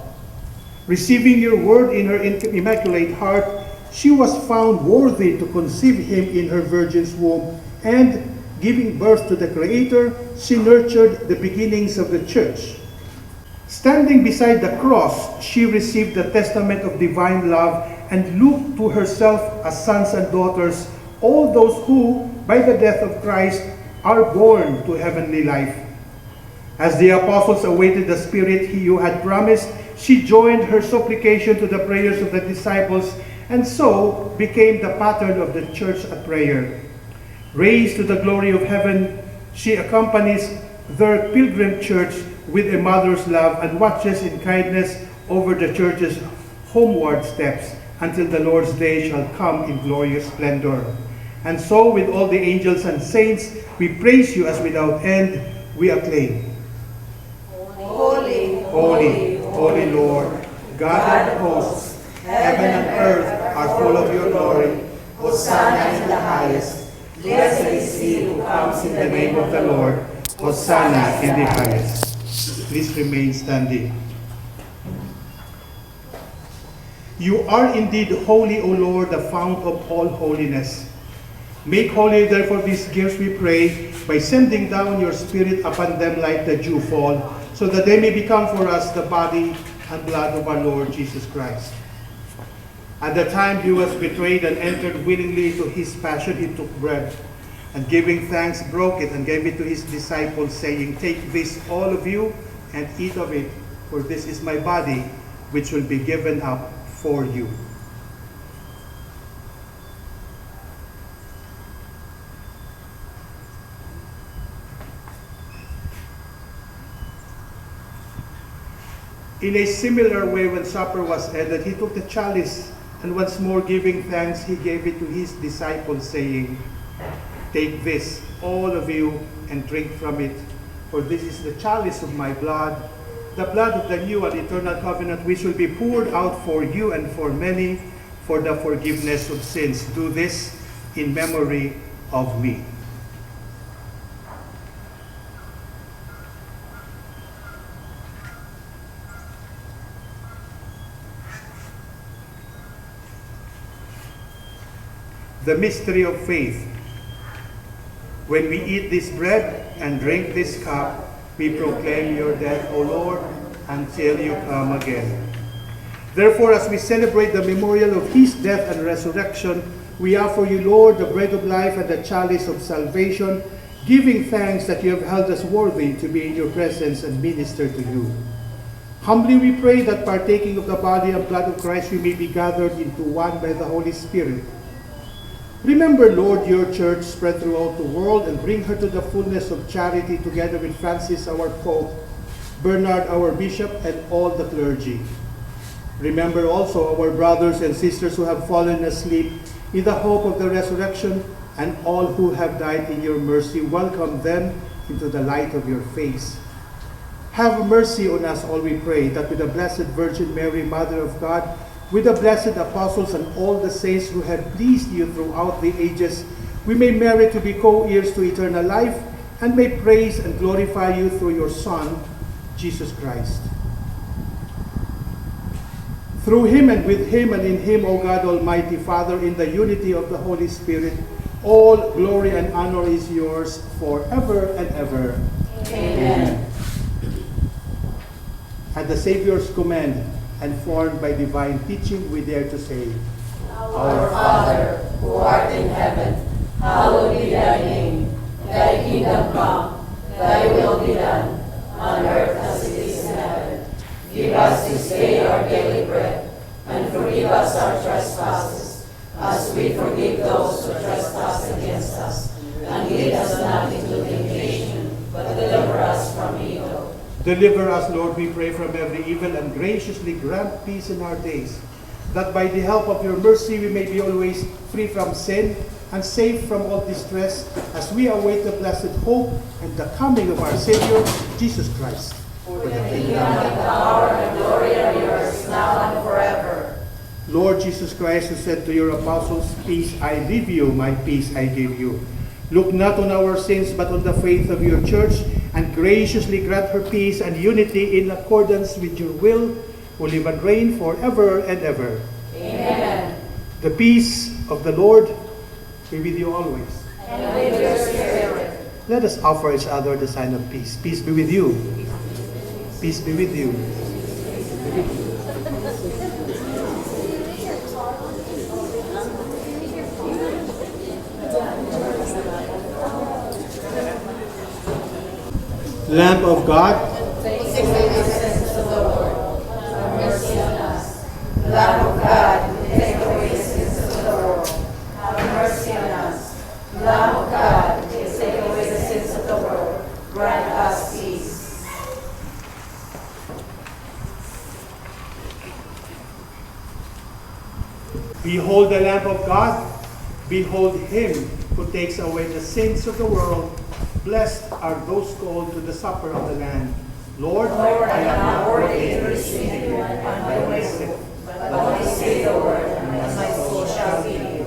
Receiving your word in her immaculate heart, she was found worthy to conceive him in her virgin's womb, and, giving birth to the Creator, she nurtured the beginnings of the Church. Standing beside the cross, she received the testament of divine love and looked to herself as sons and daughters, all those who, by the death of Christ, are born to heavenly life. As the apostles awaited the Spirit he who had promised, she joined her supplication to the prayers of the disciples and so became the pattern of the church at prayer. Raised to the glory of heaven, she accompanies their pilgrim church with a mother's love and watches in kindness over the church's homeward steps until the Lord's day shall come in glorious splendor. And so, with all the angels and saints, we praise you as without end we acclaim. Holy, Holy, holy Lord, God of hosts, heaven and earth are full of your glory. Hosanna in the highest. Blessed is he who comes in the name of the Lord. Hosanna in the highest. Please remain standing. You are indeed holy, O Lord, the fount of all holiness. Make holy, therefore, these gifts, we pray, by sending down your Spirit upon them like the dewfall, so that they may become for us the body and blood of our Lord Jesus Christ. At the time he was betrayed and entered willingly into his passion, he took bread, and giving thanks, broke it and gave it to his disciples, saying, "Take this, all of you, and eat of it, for this is my body, which will be given up for you." In a similar way, when supper was ended, he took the chalice, and once more giving thanks, he gave it to his disciples, saying, "Take this, all of you, and drink from it, for this is the chalice of my blood, the blood of the new and eternal covenant, which will be poured out for you and for many for the forgiveness of sins. Do this in memory of me." The mystery of faith. When we eat this bread and drink this cup, we proclaim your death, O Lord, until you come again. Therefore, as we celebrate the memorial of his death and resurrection, we offer you, Lord, the bread of life and the chalice of salvation, giving thanks that you have held us worthy to be in your presence and minister to you. Humbly we pray that, partaking of the body and blood of Christ, we may be gathered into one by the Holy Spirit. Remember, Lord, your church spread throughout the world, and bring her to the fullness of charity, together with Francis, our Pope, Bernard, our Bishop, and all the clergy. Remember also our brothers and sisters who have fallen asleep in the hope of the resurrection, and all who have died in your mercy. Welcome them into the light of your face. Have mercy on us all, we pray, that with the Blessed Virgin Mary, Mother of God, with the blessed apostles and all the saints who have pleased you throughout the ages, we may merit to be co-heirs to eternal life, and may praise and glorify you through your Son, Jesus Christ. Through him and with him and in him, O God, Almighty Father, in the unity of the Holy Spirit, All glory and honor is yours forever and ever. Amen. At the Savior's command and formed by divine teaching, we dare to say, Our Father, who art in heaven, hallowed be thy name. Thy kingdom come, thy will be done, on earth as it is in heaven. Give us this day our daily bread, and forgive us our trespasses, as we forgive those who trespass against us. And lead us not into temptation, but deliver us from evil. Deliver us, Lord, we pray, from every evil, and graciously grant peace in our days, that by the help of your mercy we may be always free from sin and safe from all distress, as we await the blessed hope and the coming of our Savior, Jesus Christ. For the kingdom, the power, and glory are yours, now and forever. Lord Jesus Christ, who said to your apostles, "Peace I leave you, my peace I give you." Look not on our sins, but on the faith of your church, and graciously grant her peace and unity in accordance with your will, who live and reign forever and ever. Amen. The peace of the Lord be with you always. And with your spirit. Let us offer each other the sign of peace. Peace be with you. Peace be with you. Peace be with you. Lamb of God, Take away the sins of the world. Have mercy on us. Lamb of God, take away the sins of the world. Have mercy on us. Lamb of God, take away the sins of the world. Grant us peace. Behold the Lamb of God. Behold him who takes away the sins of the world. Blessed are those called to the supper of the Lamb. Lord, Lord, I am not worthy to to receive you under my my roof, roof, but only say the word, and my soul shall be healed.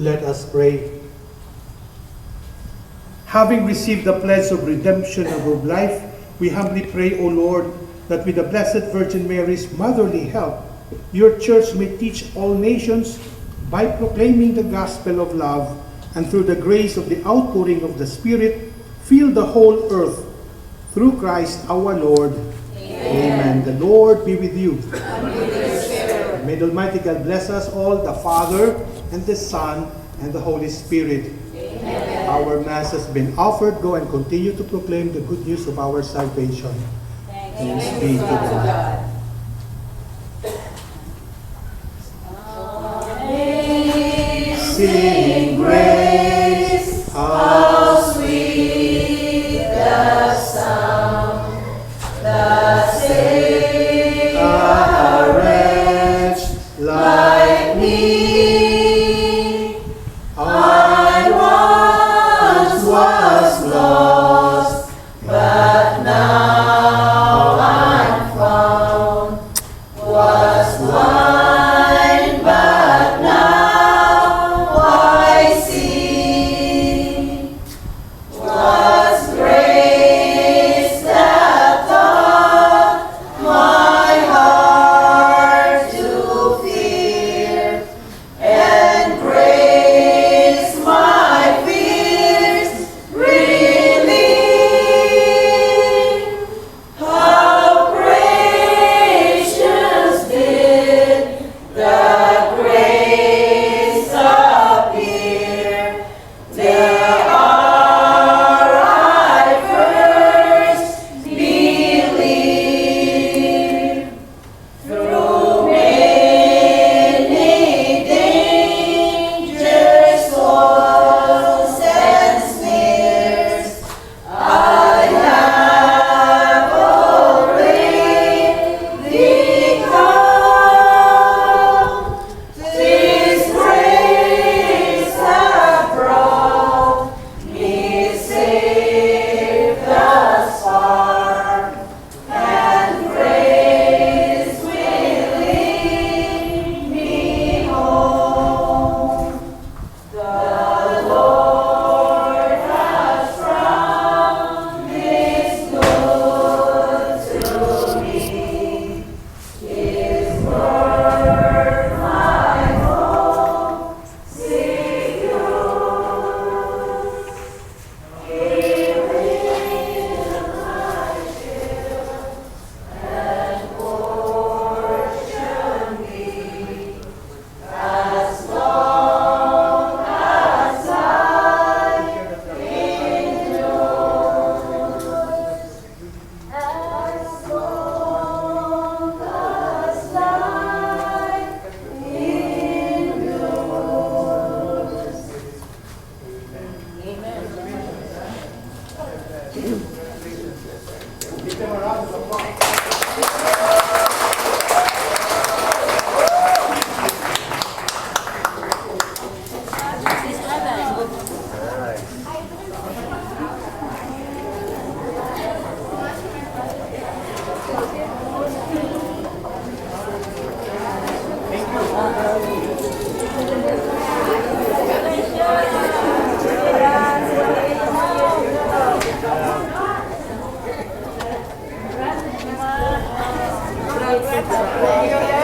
Let us pray. Having received the pledge of redemption and of life, we humbly pray, O Lord, that with the Blessed Virgin Mary's motherly help, your church may teach all nations by proclaiming the gospel of love, and through the grace of the outpouring of the Spirit, fill the whole earth. Through Christ our Lord. Amen. The Lord be with you. May the Almighty God bless us all, the Father, and the Son, and the Holy Spirit. Amen. Our Mass has been offered. Go and continue to proclaim the good news of our salvation. Thanks be to God. Amazing grace, how Sweet the sound that saved a wretch like me. I Once was lost, but now I'm found. Was blind, but now I see. 'Twas grace that taught my heart to fear, and grace my fears relieved. How precious did that grace appear, the hour I first believed. Through many dangers, toils, and snares, I have already come. 'Tis grace hath brought me safe thus far, and grace will lead me home. The Lord has promised good to me. His word my hope secures. He will my shield and portion be, as long as life endures. As long as life endures. Amen. Give them a round of applause.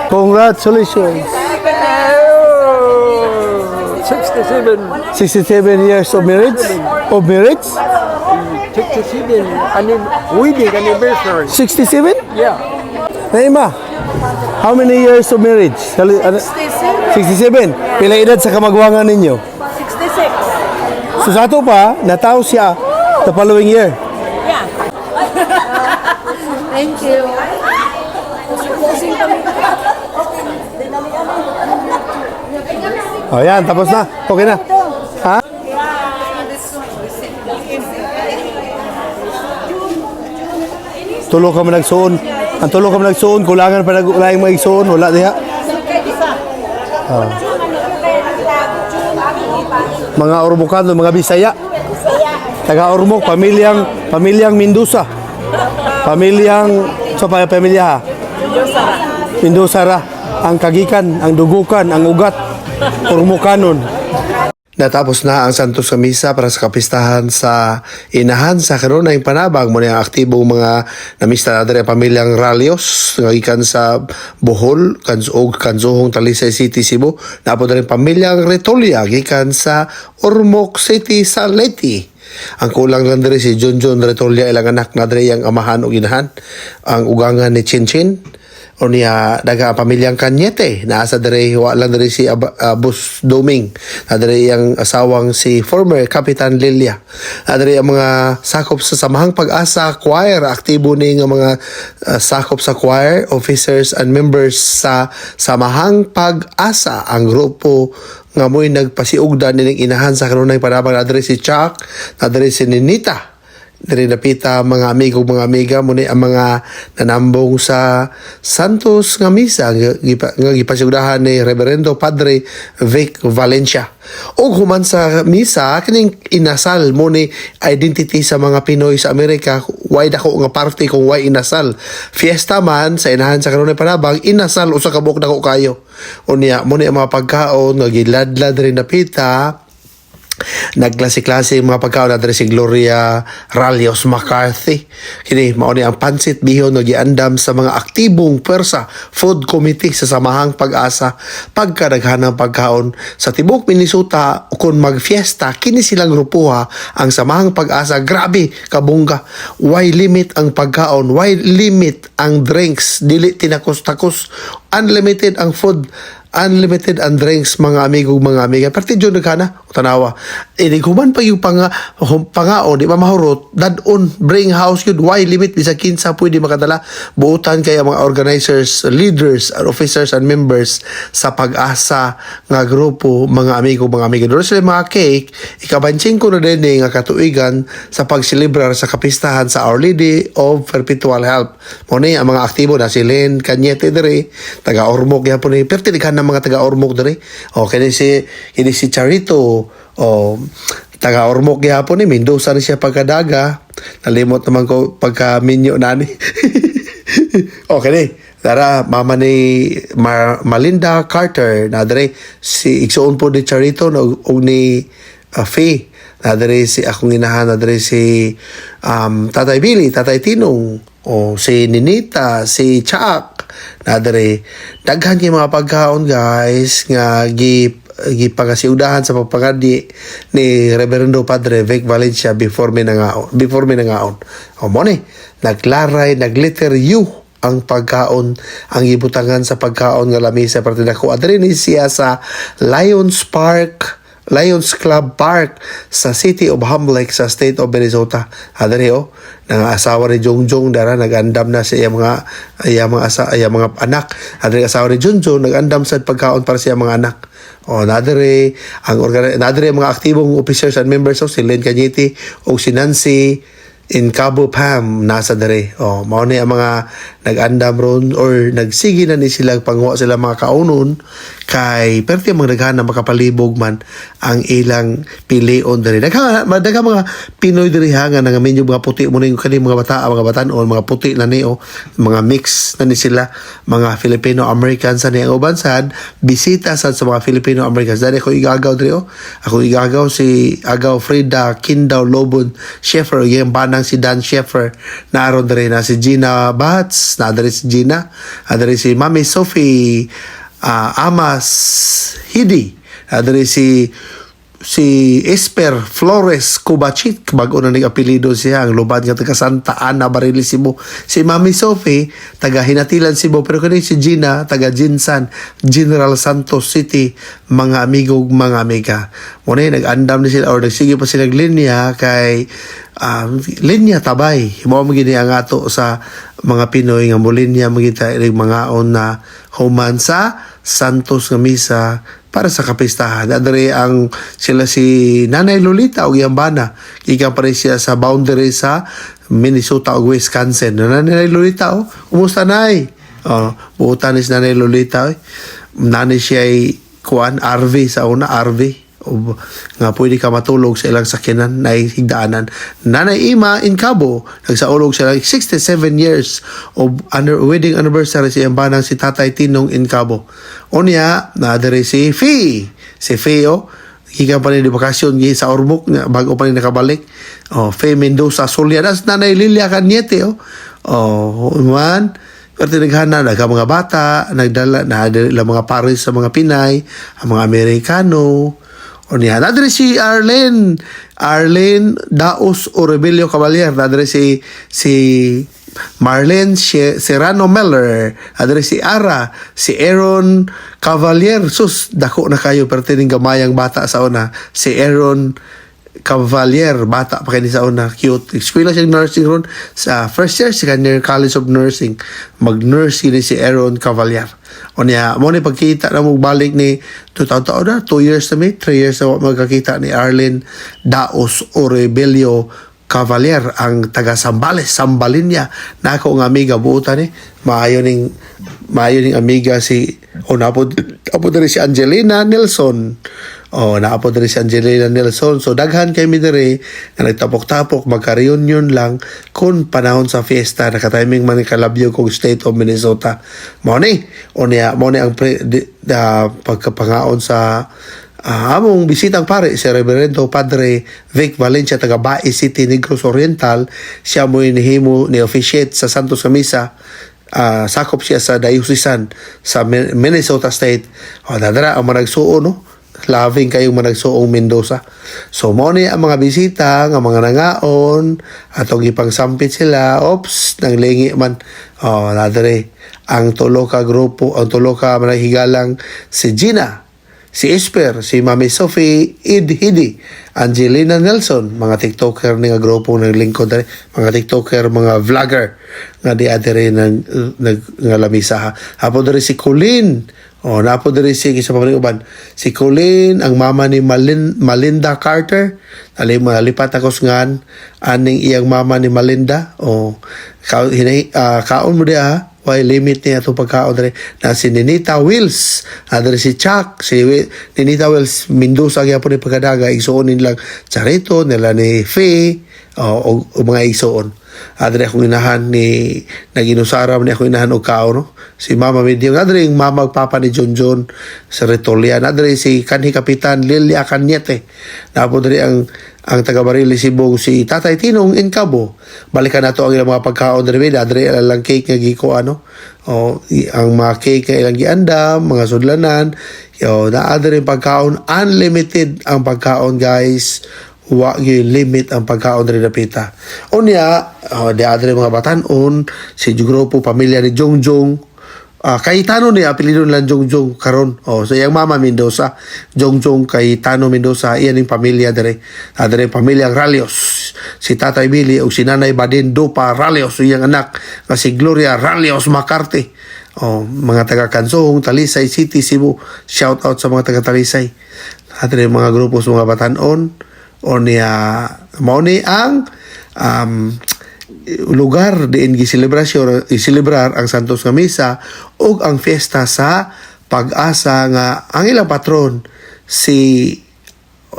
Congratulations. 67. 67 years of marriage? Of marriage? 67 wedding anniversary. 67? Yeah. Naima, how many years of marriage? 67. Pila edad sa kamagwangan ninyo? 66. So sa ato pa, natawo siya the following year. Yeah. Thank you. Closing kami. Di na O yan, tapos na. Okay na. Ha? Tulo ka man nagsuon. Ang tulo ka man nagsuon, kulangan pa nag laing maigsuon, wala diha. Ah. Mga Ormocanon, mga Bisaya. Taga Ormoc, pamilyang pamilyang Mendoza. Pamilyang sa so, pamilya ha. Mendoza ra. Ang kagikan, ang dugukan, ang ugat. Ormocanon. Natapos na ang Santos nga Misa para sa kapistahan sa Inahan sa Kanunayng Panabang. Mao ang aktibong mga namista na diri ang pamilyang Ralios nga gikan sa Bohol og Kansuhong, Talisay City, Cebu. Naa pod rin pamilyang Retolia gikan sa Ormoc City sa Leyte. Ang kulang lang diri si John John Retolia, ilang anak na diri, ang amahan og inahan, ang ugangan ni Chin Chin. O niya daga ang pamilyang Cañete naa sa diri, wa lang diri si Boss Doming na diri, ang asawang si former Kapitan Lilia na diri, ang mga sakop sa Samahang Pag-asa Choir, aktibo ni nga mga sakop sa choir, officers and members sa Samahang Pag-asa, ang grupo nga mo'y nagpasiugda nining Inahan sa Kanunay Panabang. Na diri si Chuck, na diri si Ninita diri napita, mga amigo, mga amiga. Mao ni ang mga nanambong sa Santos nga Misa nga gipasugdahan ni Reverendo Padre Vic Valencia. Ug human sa misa, kining inasal mo ni identity sa mga Pinoy sa Amerika. Way dako nga party kung way inasal. Fiesta man sa Inahan sa Kanunay Panabang, inasal usa ka buok dako kayo. Unya mo ni ang mga pagkaon nga giladlad rin napita, nagklase-klase mga pagkaon na si Gloria Ralios McCarthy. Kini mao ni ang pansit bihon nga giandam sa mga aktibong pwersa, food committee sa Samahang Pag-asa. Pagkadaghanang pagkaon sa tibok Minnesota kung magfiesta, kini silang grupuha, ang Samahang Pag-asa, grabe kabungga. Why limit ang pagkaon, why limit ang drinks, dili tinakos-takos, unlimited ang food, unlimited ang drinks, mga amigo, mga amiga. Perti jud nagkana, tanawa. Inig human pa yung pangaon, di ba mahurot, dadon, bring house yun, why limit, bisag kinsa pwede makadala. Buutan kay ang mga organizers, leaders, and officers and members sa Pag-asa nga grupo, mga amigo, mga amiga. Doon sila mga cake, ikabansing ko na din eh, nga katuigan sa pagselebrar sa kapistahan sa Our Lady of Perpetual Help. Mao ni ang mga aktibo na si Len Cañete diri, taga Ormoc gyapon ni. Perti ng mga taga Ormoc diri. O kini si Charito, o taga Ormoc gyapon ni, Mendoza ni siya pagkadaga. Nalimot naman ko pagka minyo nani. Okay ni. Tara, mama ni Malinda Carter na diri, si igsuon po ni Charito no, og ni Faye. Na diri si akong inahan, na diri si Tatay Billy, Tatay Tinong, o si Ninita, si Chuck. Na diri daghan kay mga pagkaon, guys, nga gipangasiudahan sa pagpangadi ni Reverendo Padre Vic Valencia before mi nangaon. O mo ni naglaray, nag-letter U ang pagkaon, ang gibutangan sa pagkaon nga lamisa, parte dako. Adri ni siya sa Lions Park, Lions Club Park sa City of Ham Lake sa State of Minnesota. Adri oh, nang asawa ni Jongjong dara, nagandam na sa iya mga anak. Adri asawa ni Jongjong nagandam sa pagkaon para sa iya mga anak. Oh, nadere ang nadere ang mga aktibong officers and members of si Len Cañete o si Nancy in Cabo Pam nasa dere. Oh, mao ni ang mga nag-andam ron or nagsige na ni sila panguha sila mga kaunon kay perti ang mga daghan na makapalibog man ang ilang pilion dere. Daghan daghan mga Pinoy diri ha nga nangaminyo, mga puti mo ning kani mga bata, mga batanon, mga puti na ni oh, mga mix na ni sila, mga Filipino Americans sa ni ang uban sad bisita sad sa mga Filipino Americans. Dali ako igagaw diri oh. Ako igagaw si Agaw Frida Kindaw Lobon Sheffer, yung banang si Dan Sheffer naroon diri, na si Gina Bats na diri, si Gina na diri, si Mami Sophie Amas Hidi na diri, si Esper Flores Kubachit, bago na ning apelyido siya, ang lubad nga taga Santa Ana, Barili, Cebu. Si Mami Sophie, taga Hinatilan, Cebu, pero kani si Gina, taga Jinsan, General Santos City, mga amigo, mga amiga. Muna nag-andam ni sila or nagsige pa sila linya kay linya tabay. Mao mo gini ang ato sa mga Pinoy nga mo linya magita ilig mga on na human sa Santos nga Misa para sa kapistahan. Adre ang sila si Nanay Lolita og iyang bana. Gikan pa rin siya sa boundary sa Minnesota ug Wisconsin. Nanay Lolita, oh, kumusta, Nay? Oh, buutan ni si Nanay Lolita. Eh. Nanay siya ay kuan RV sa una, RV o nga pwede ka matulog sa ilang sakyanan na higdaanan. Nanay Ima in Cabo, nagsaulog sila 67 years of wedding anniversary sa iyang banang si Tatay Tinong in Cabo. Unya, na si Fee. Si Fee, oh, Gikan pa ni di bakasyon gi sa Ormoc nga bago pa ni nakabalik. Oh, Faye Mendoza Solia. Nas Nanay Lilia Cañete oh. Oh, man. Pero tinaghana na mga bata, nagdala na dala mga pares sa mga Pinay, ang mga Amerikano. O niya, nadre si Arlene, Arlene Daos Orebelio Cavalier, nadre si si Marlene Serrano Meller, nadre si Ara, si Aaron Cavalier, sus, dako na kayo pero tining gamayang bata sa una, si Aaron Cavalier, bata pa kini sa una, cute. Eskwela siya nursing ron sa first year, second year College of Nursing. Mag-nurse kini si Aaron Cavalier. O niya, mo ni pagkita na mo balik ni 2000 na, 2 years na mi, 3 years na wa magkakita ni Arlene Daos Orebelio Cavalier, ang taga Sambales, Sambalinya. Nako nga amiga buutan ni, maayo ning amiga si o napo apo diri si Angelina Nelson. Oh, naapo diri si Angelina Nelson. So daghan kay mi diri nga nagtapok-tapok magka-reunion lang kun panahon sa fiesta, naka-timing man ni kalabyo kog State of Minnesota. Mao ni o niya mao ni ang pagkapangaon sa among bisitang pare si Reverendo Padre Vic Valencia taga Bais City, Negros Oriental. Siya mo nihimo ni officiate sa Santos Misa. Sakop siya sa diocesan sa Minnesota State. O dadara ang managsuo no, loving kayong managsuong Mendoza. So mo ni ang mga bisita nga mga nangaon atong ipangsampit sila. Ops, nang lingi man. Oh, nadre ang tulo ka grupo, ang tulo ka managhigalang, si Gina, si Esper, si Mami Sophie Idhidi, Angelina Nelson, mga TikToker ni nga grupo naglingkod diri, mga TikToker, mga vlogger nga di diri nag, nag nga lamisa ha. Apo diri si Colleen. Oh, napo diri si kinsa pa man uban. Si Colleen, ang mama ni Malinda Carter. Ali malipat ako sa ngan aning iyang mama ni Malinda. Oh, ka, hinay, kaon mo di ha. Why limit niya itong pagkaon diri na si Ninita Wills, adre si Chuck, si Ninita Wills Mendoza gyapon ni pagkadaga, igsuon nilang Charito nila ni Faye o mga igsuon. Adre akong inahan ni naginusaram ni akong inahan og kaon no, si Mama Medium, adre yung mama ug papa ni John John sa Retolian, adre si kanhi Kapitan Lilia Cañete, napo diri ang taga Barili Sibong, si Tatay Tinong Incabo. Balikan nato ang ilang mga pagkaon diri, adre ilang cake nga giko ano o ang mga cake nga ilang giandam, mga sudlanan yo naa diri pagkaon, unlimited ang pagkaon, guys. Wa gyud limit ang pagkaon diri dapita. Unya, oh, di adre mga batanon, si grupo pamilya ni Jongjong. Ah, Cayetano ni apelyido nila Jongjong karon. Oh, so iyang mama Mendoza, Jongjong Cayetano Mendoza, iyan yung pamilya dire. Adre pamilya Ralios. Si Tatay Billy ug si Nanay Badin Dupa Ralios, iyang anak nga si Gloria Ralios McCarthy. Oh, mga taga Kansong, Talisay City, Cebu. Shout out sa mga taga Talisay. Adre mga grupo sa mga batanon o niya mao ni ang lugar diin giselebrasyon iselebrar ang Santos nga Misa ug ang fiesta sa pag-asa nga ang ilang patron si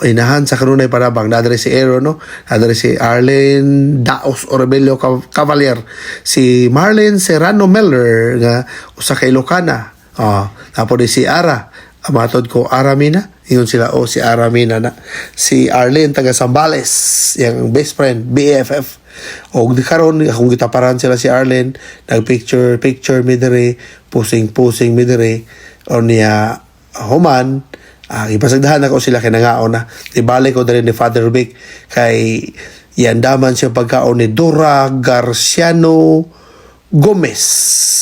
inahan sa kanunay parabang. Nadre si Aaron no, nadre si Arlene Daos Orebelio Cavalier, si Marlene Serrano Meller nga usa ka Ilocana. Oh, napo di si Ara, matod ko Aramina ingon sila o si Aramina na si Arlene taga Zambales, yang best friend, BFF. Og di karon akong gitaparan sila si Arlene, nag picture picture mi diri, pusing pusing mi diri. O niya human ipasagdahan ako sila kay nangaon na. Di balik ko diri ni Father Vic kay yandaman siya pagkaon ni Dora Garciano Gomez,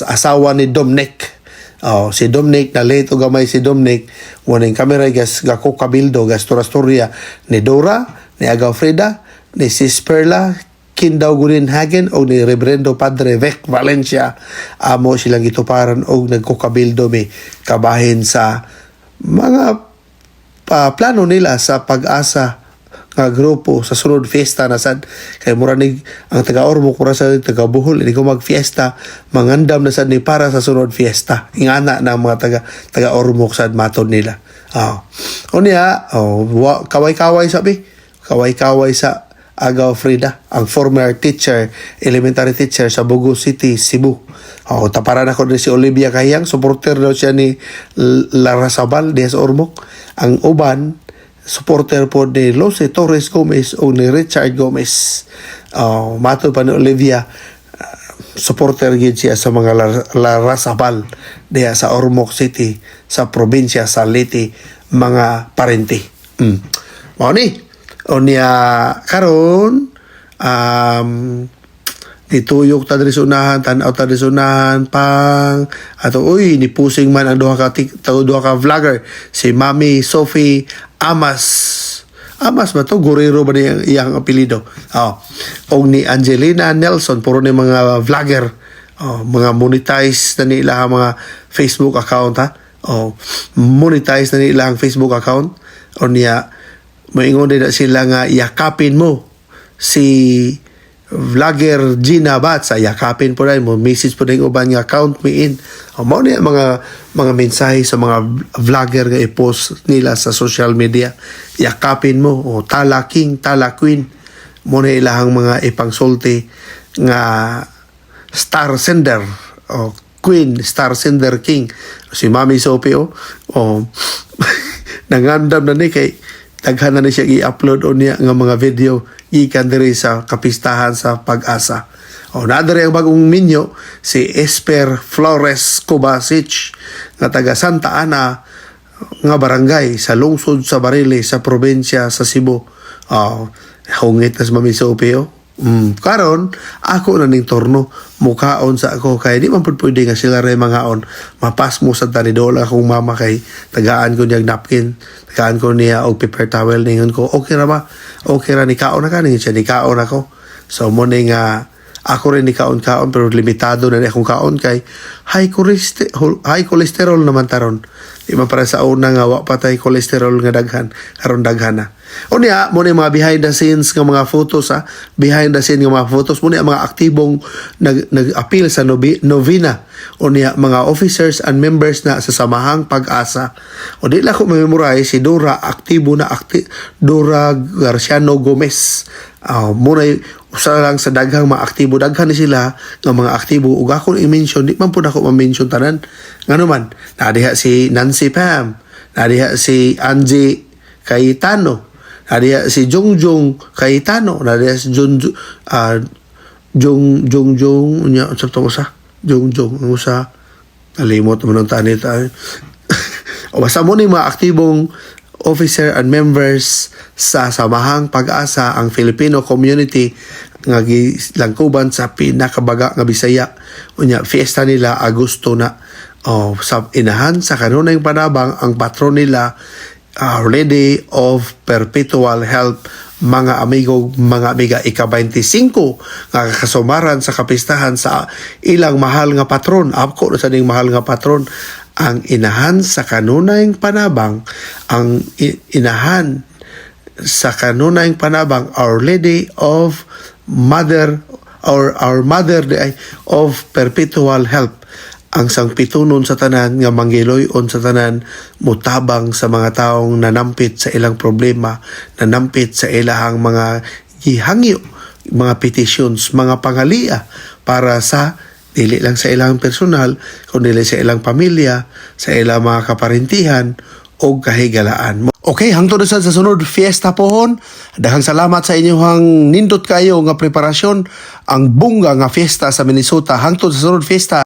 asawa ni Dominic. Oh, si Dominic na late og gamay si Dominic, waning kamera gas gako kabildo gas storya ni Dora, ni Agaw Frida, ni Sis Perla Kindaw Gurin Hagen o ni Reverendo Padre Vic Valencia. Amo silang gituparan og nagkukabildo mi kabahin sa mga plano nila sa pag-asa nga grupo sa sunod fiesta na sad kay mura ni ang taga Ormoc, mura sa taga Bohol, hindi ko magfiesta, mangandam na sad ni para sa sunod fiesta, ingana na ang mga taga taga Ormoc sad matod nila. Oh. Unya, oh, kaway-kaway sabi, kaway-kaway sa Agaw Frida, ang former teacher, elementary teacher sa Bogo City, Cebu. Oh, taparan ako din si Olivia Kahiyang, supporter daw siya ni Larrazabal diha sa Ormoc. Ang uban, Supporter po ni Lose Torres Gomez o ni Richard Gomez. Oh, matod pa ni Olivia, supporter gid siya sa mga Larrazabal diha sa Ormoc City, sa probinsya sa Leyte, mga parente. Mao ni. O niya karon nituyok ta diri sa unahan, tan-aw ta diri sa unahan pang ato. Uy, ni pusing man ang duha ka vlogger, si Mami Sophie Amas. Amas ba to? Guerrero ba niya iyang apelyido? Oh. Og ni Angelina Nelson, puro ni mga vlogger. Oh, mga monetize na nila ang mga Facebook account ha. Oh, monetize na nila ang Facebook account. O niya moingon din na sila nga yakapin mo si vlogger Gina Batz, yakapin po rin mo, message po din uban nga "Count me in." O, mao niya mga mensahe sa mga vlogger nga i-post nila sa social media, yakapin mo o tala king, tala queen mo na ilahang mga ipangsulti nga star sender o queen, star sender king. Si Mami Sophie, oh, oh, nangandam na ni kay daghan na ni siya i-upload o niya nga mga video gikan diri sa kapistahan sa pag-asa. O naa diri ang bagong minyo, si Esper Flores Kovacic nga taga Santa Ana nga barangay sa lungsod sa Barili sa probinsya sa Cebu. Oh, hungit na si Mami Sophie, oh. Karon ako na ning turno, mukaon sa ako kay di man pud pwede nga sila ray mangaon. Mapasmo sa tanidola akong mama kay tagaan ko niya og napkin, tagaan ko niya og paper towel. Ningon ko, "Okay ra ba? Okay ra, ni kaon na ka?" Ningon siya, "Ni kaon ako." So mo ni nga ako rin ni kaon-kaon, pero limitado na ni akong kaon kay high cholesterol naman taron. Di man para sa una nga wa pa tay cholesterol nga daghan, karon daghan na. O niya, mo ni mga behind the scenes nga mga photos ha, behind the scene nga mga photos mo ni ang mga aktibong nag-appeal sa novena. O niya mga officers and members na sa Samahang Pag-asa. O di lang ko memorize si Dora, aktibo na Dora Garciano Gomez. Muna usa lang sa daghang mga aktibo, daghan ni sila nga mga aktibo ug ako i-mention, di man pud ako ma-mention tanan. Ngano man nadiha si Nancy Pam, nadiha si Angie Cayetano, nadiha si Jungjung Cayetano, nadiha si Jun Jung Jung Jung, unya unsa to usa, Jung Jung ang usa, nalimot man ang tanit ay. O basta mo ni mga aktibong officer and members sa Samahang Pag-asa, ang Filipino community nga gilangkuban sa pinakabaga nga Bisaya. Unya fiesta nila Agosto na. Oh, sa Inahan sa Kanunayng Panabang ang patron nila, Our Lady of Perpetual Help. Mga amigo, mga amiga, ika-25 nga kasumaran sa kapistahan sa ilang mahal nga patron. Ako na sa ning mahal nga patron, ang Inahan sa Kanunayng Panabang, ang Inahan sa Kanunayng Panabang, Our Lady of Mother or Our Mother di ay of Perpetual Help, ang sangpitunon sa tanan nga manggiloy-on sa tanan, mutabang sa mga taong nanampit sa ilang problema, nanampit sa ilahang mga gihangyo, mga petitions, mga pangalia para sa dili lang sa ilang personal kundi sa ilang pamilya, sa ilang mga kaparintihan o kahigalaan. Okay, hangtod na sad sa sunod fiesta pohon. Daghang salamat sa inyong nindot kayo nga preparasyon, ang bongga nga fiesta sa Minnesota. Hangtod sa sunod fiesta.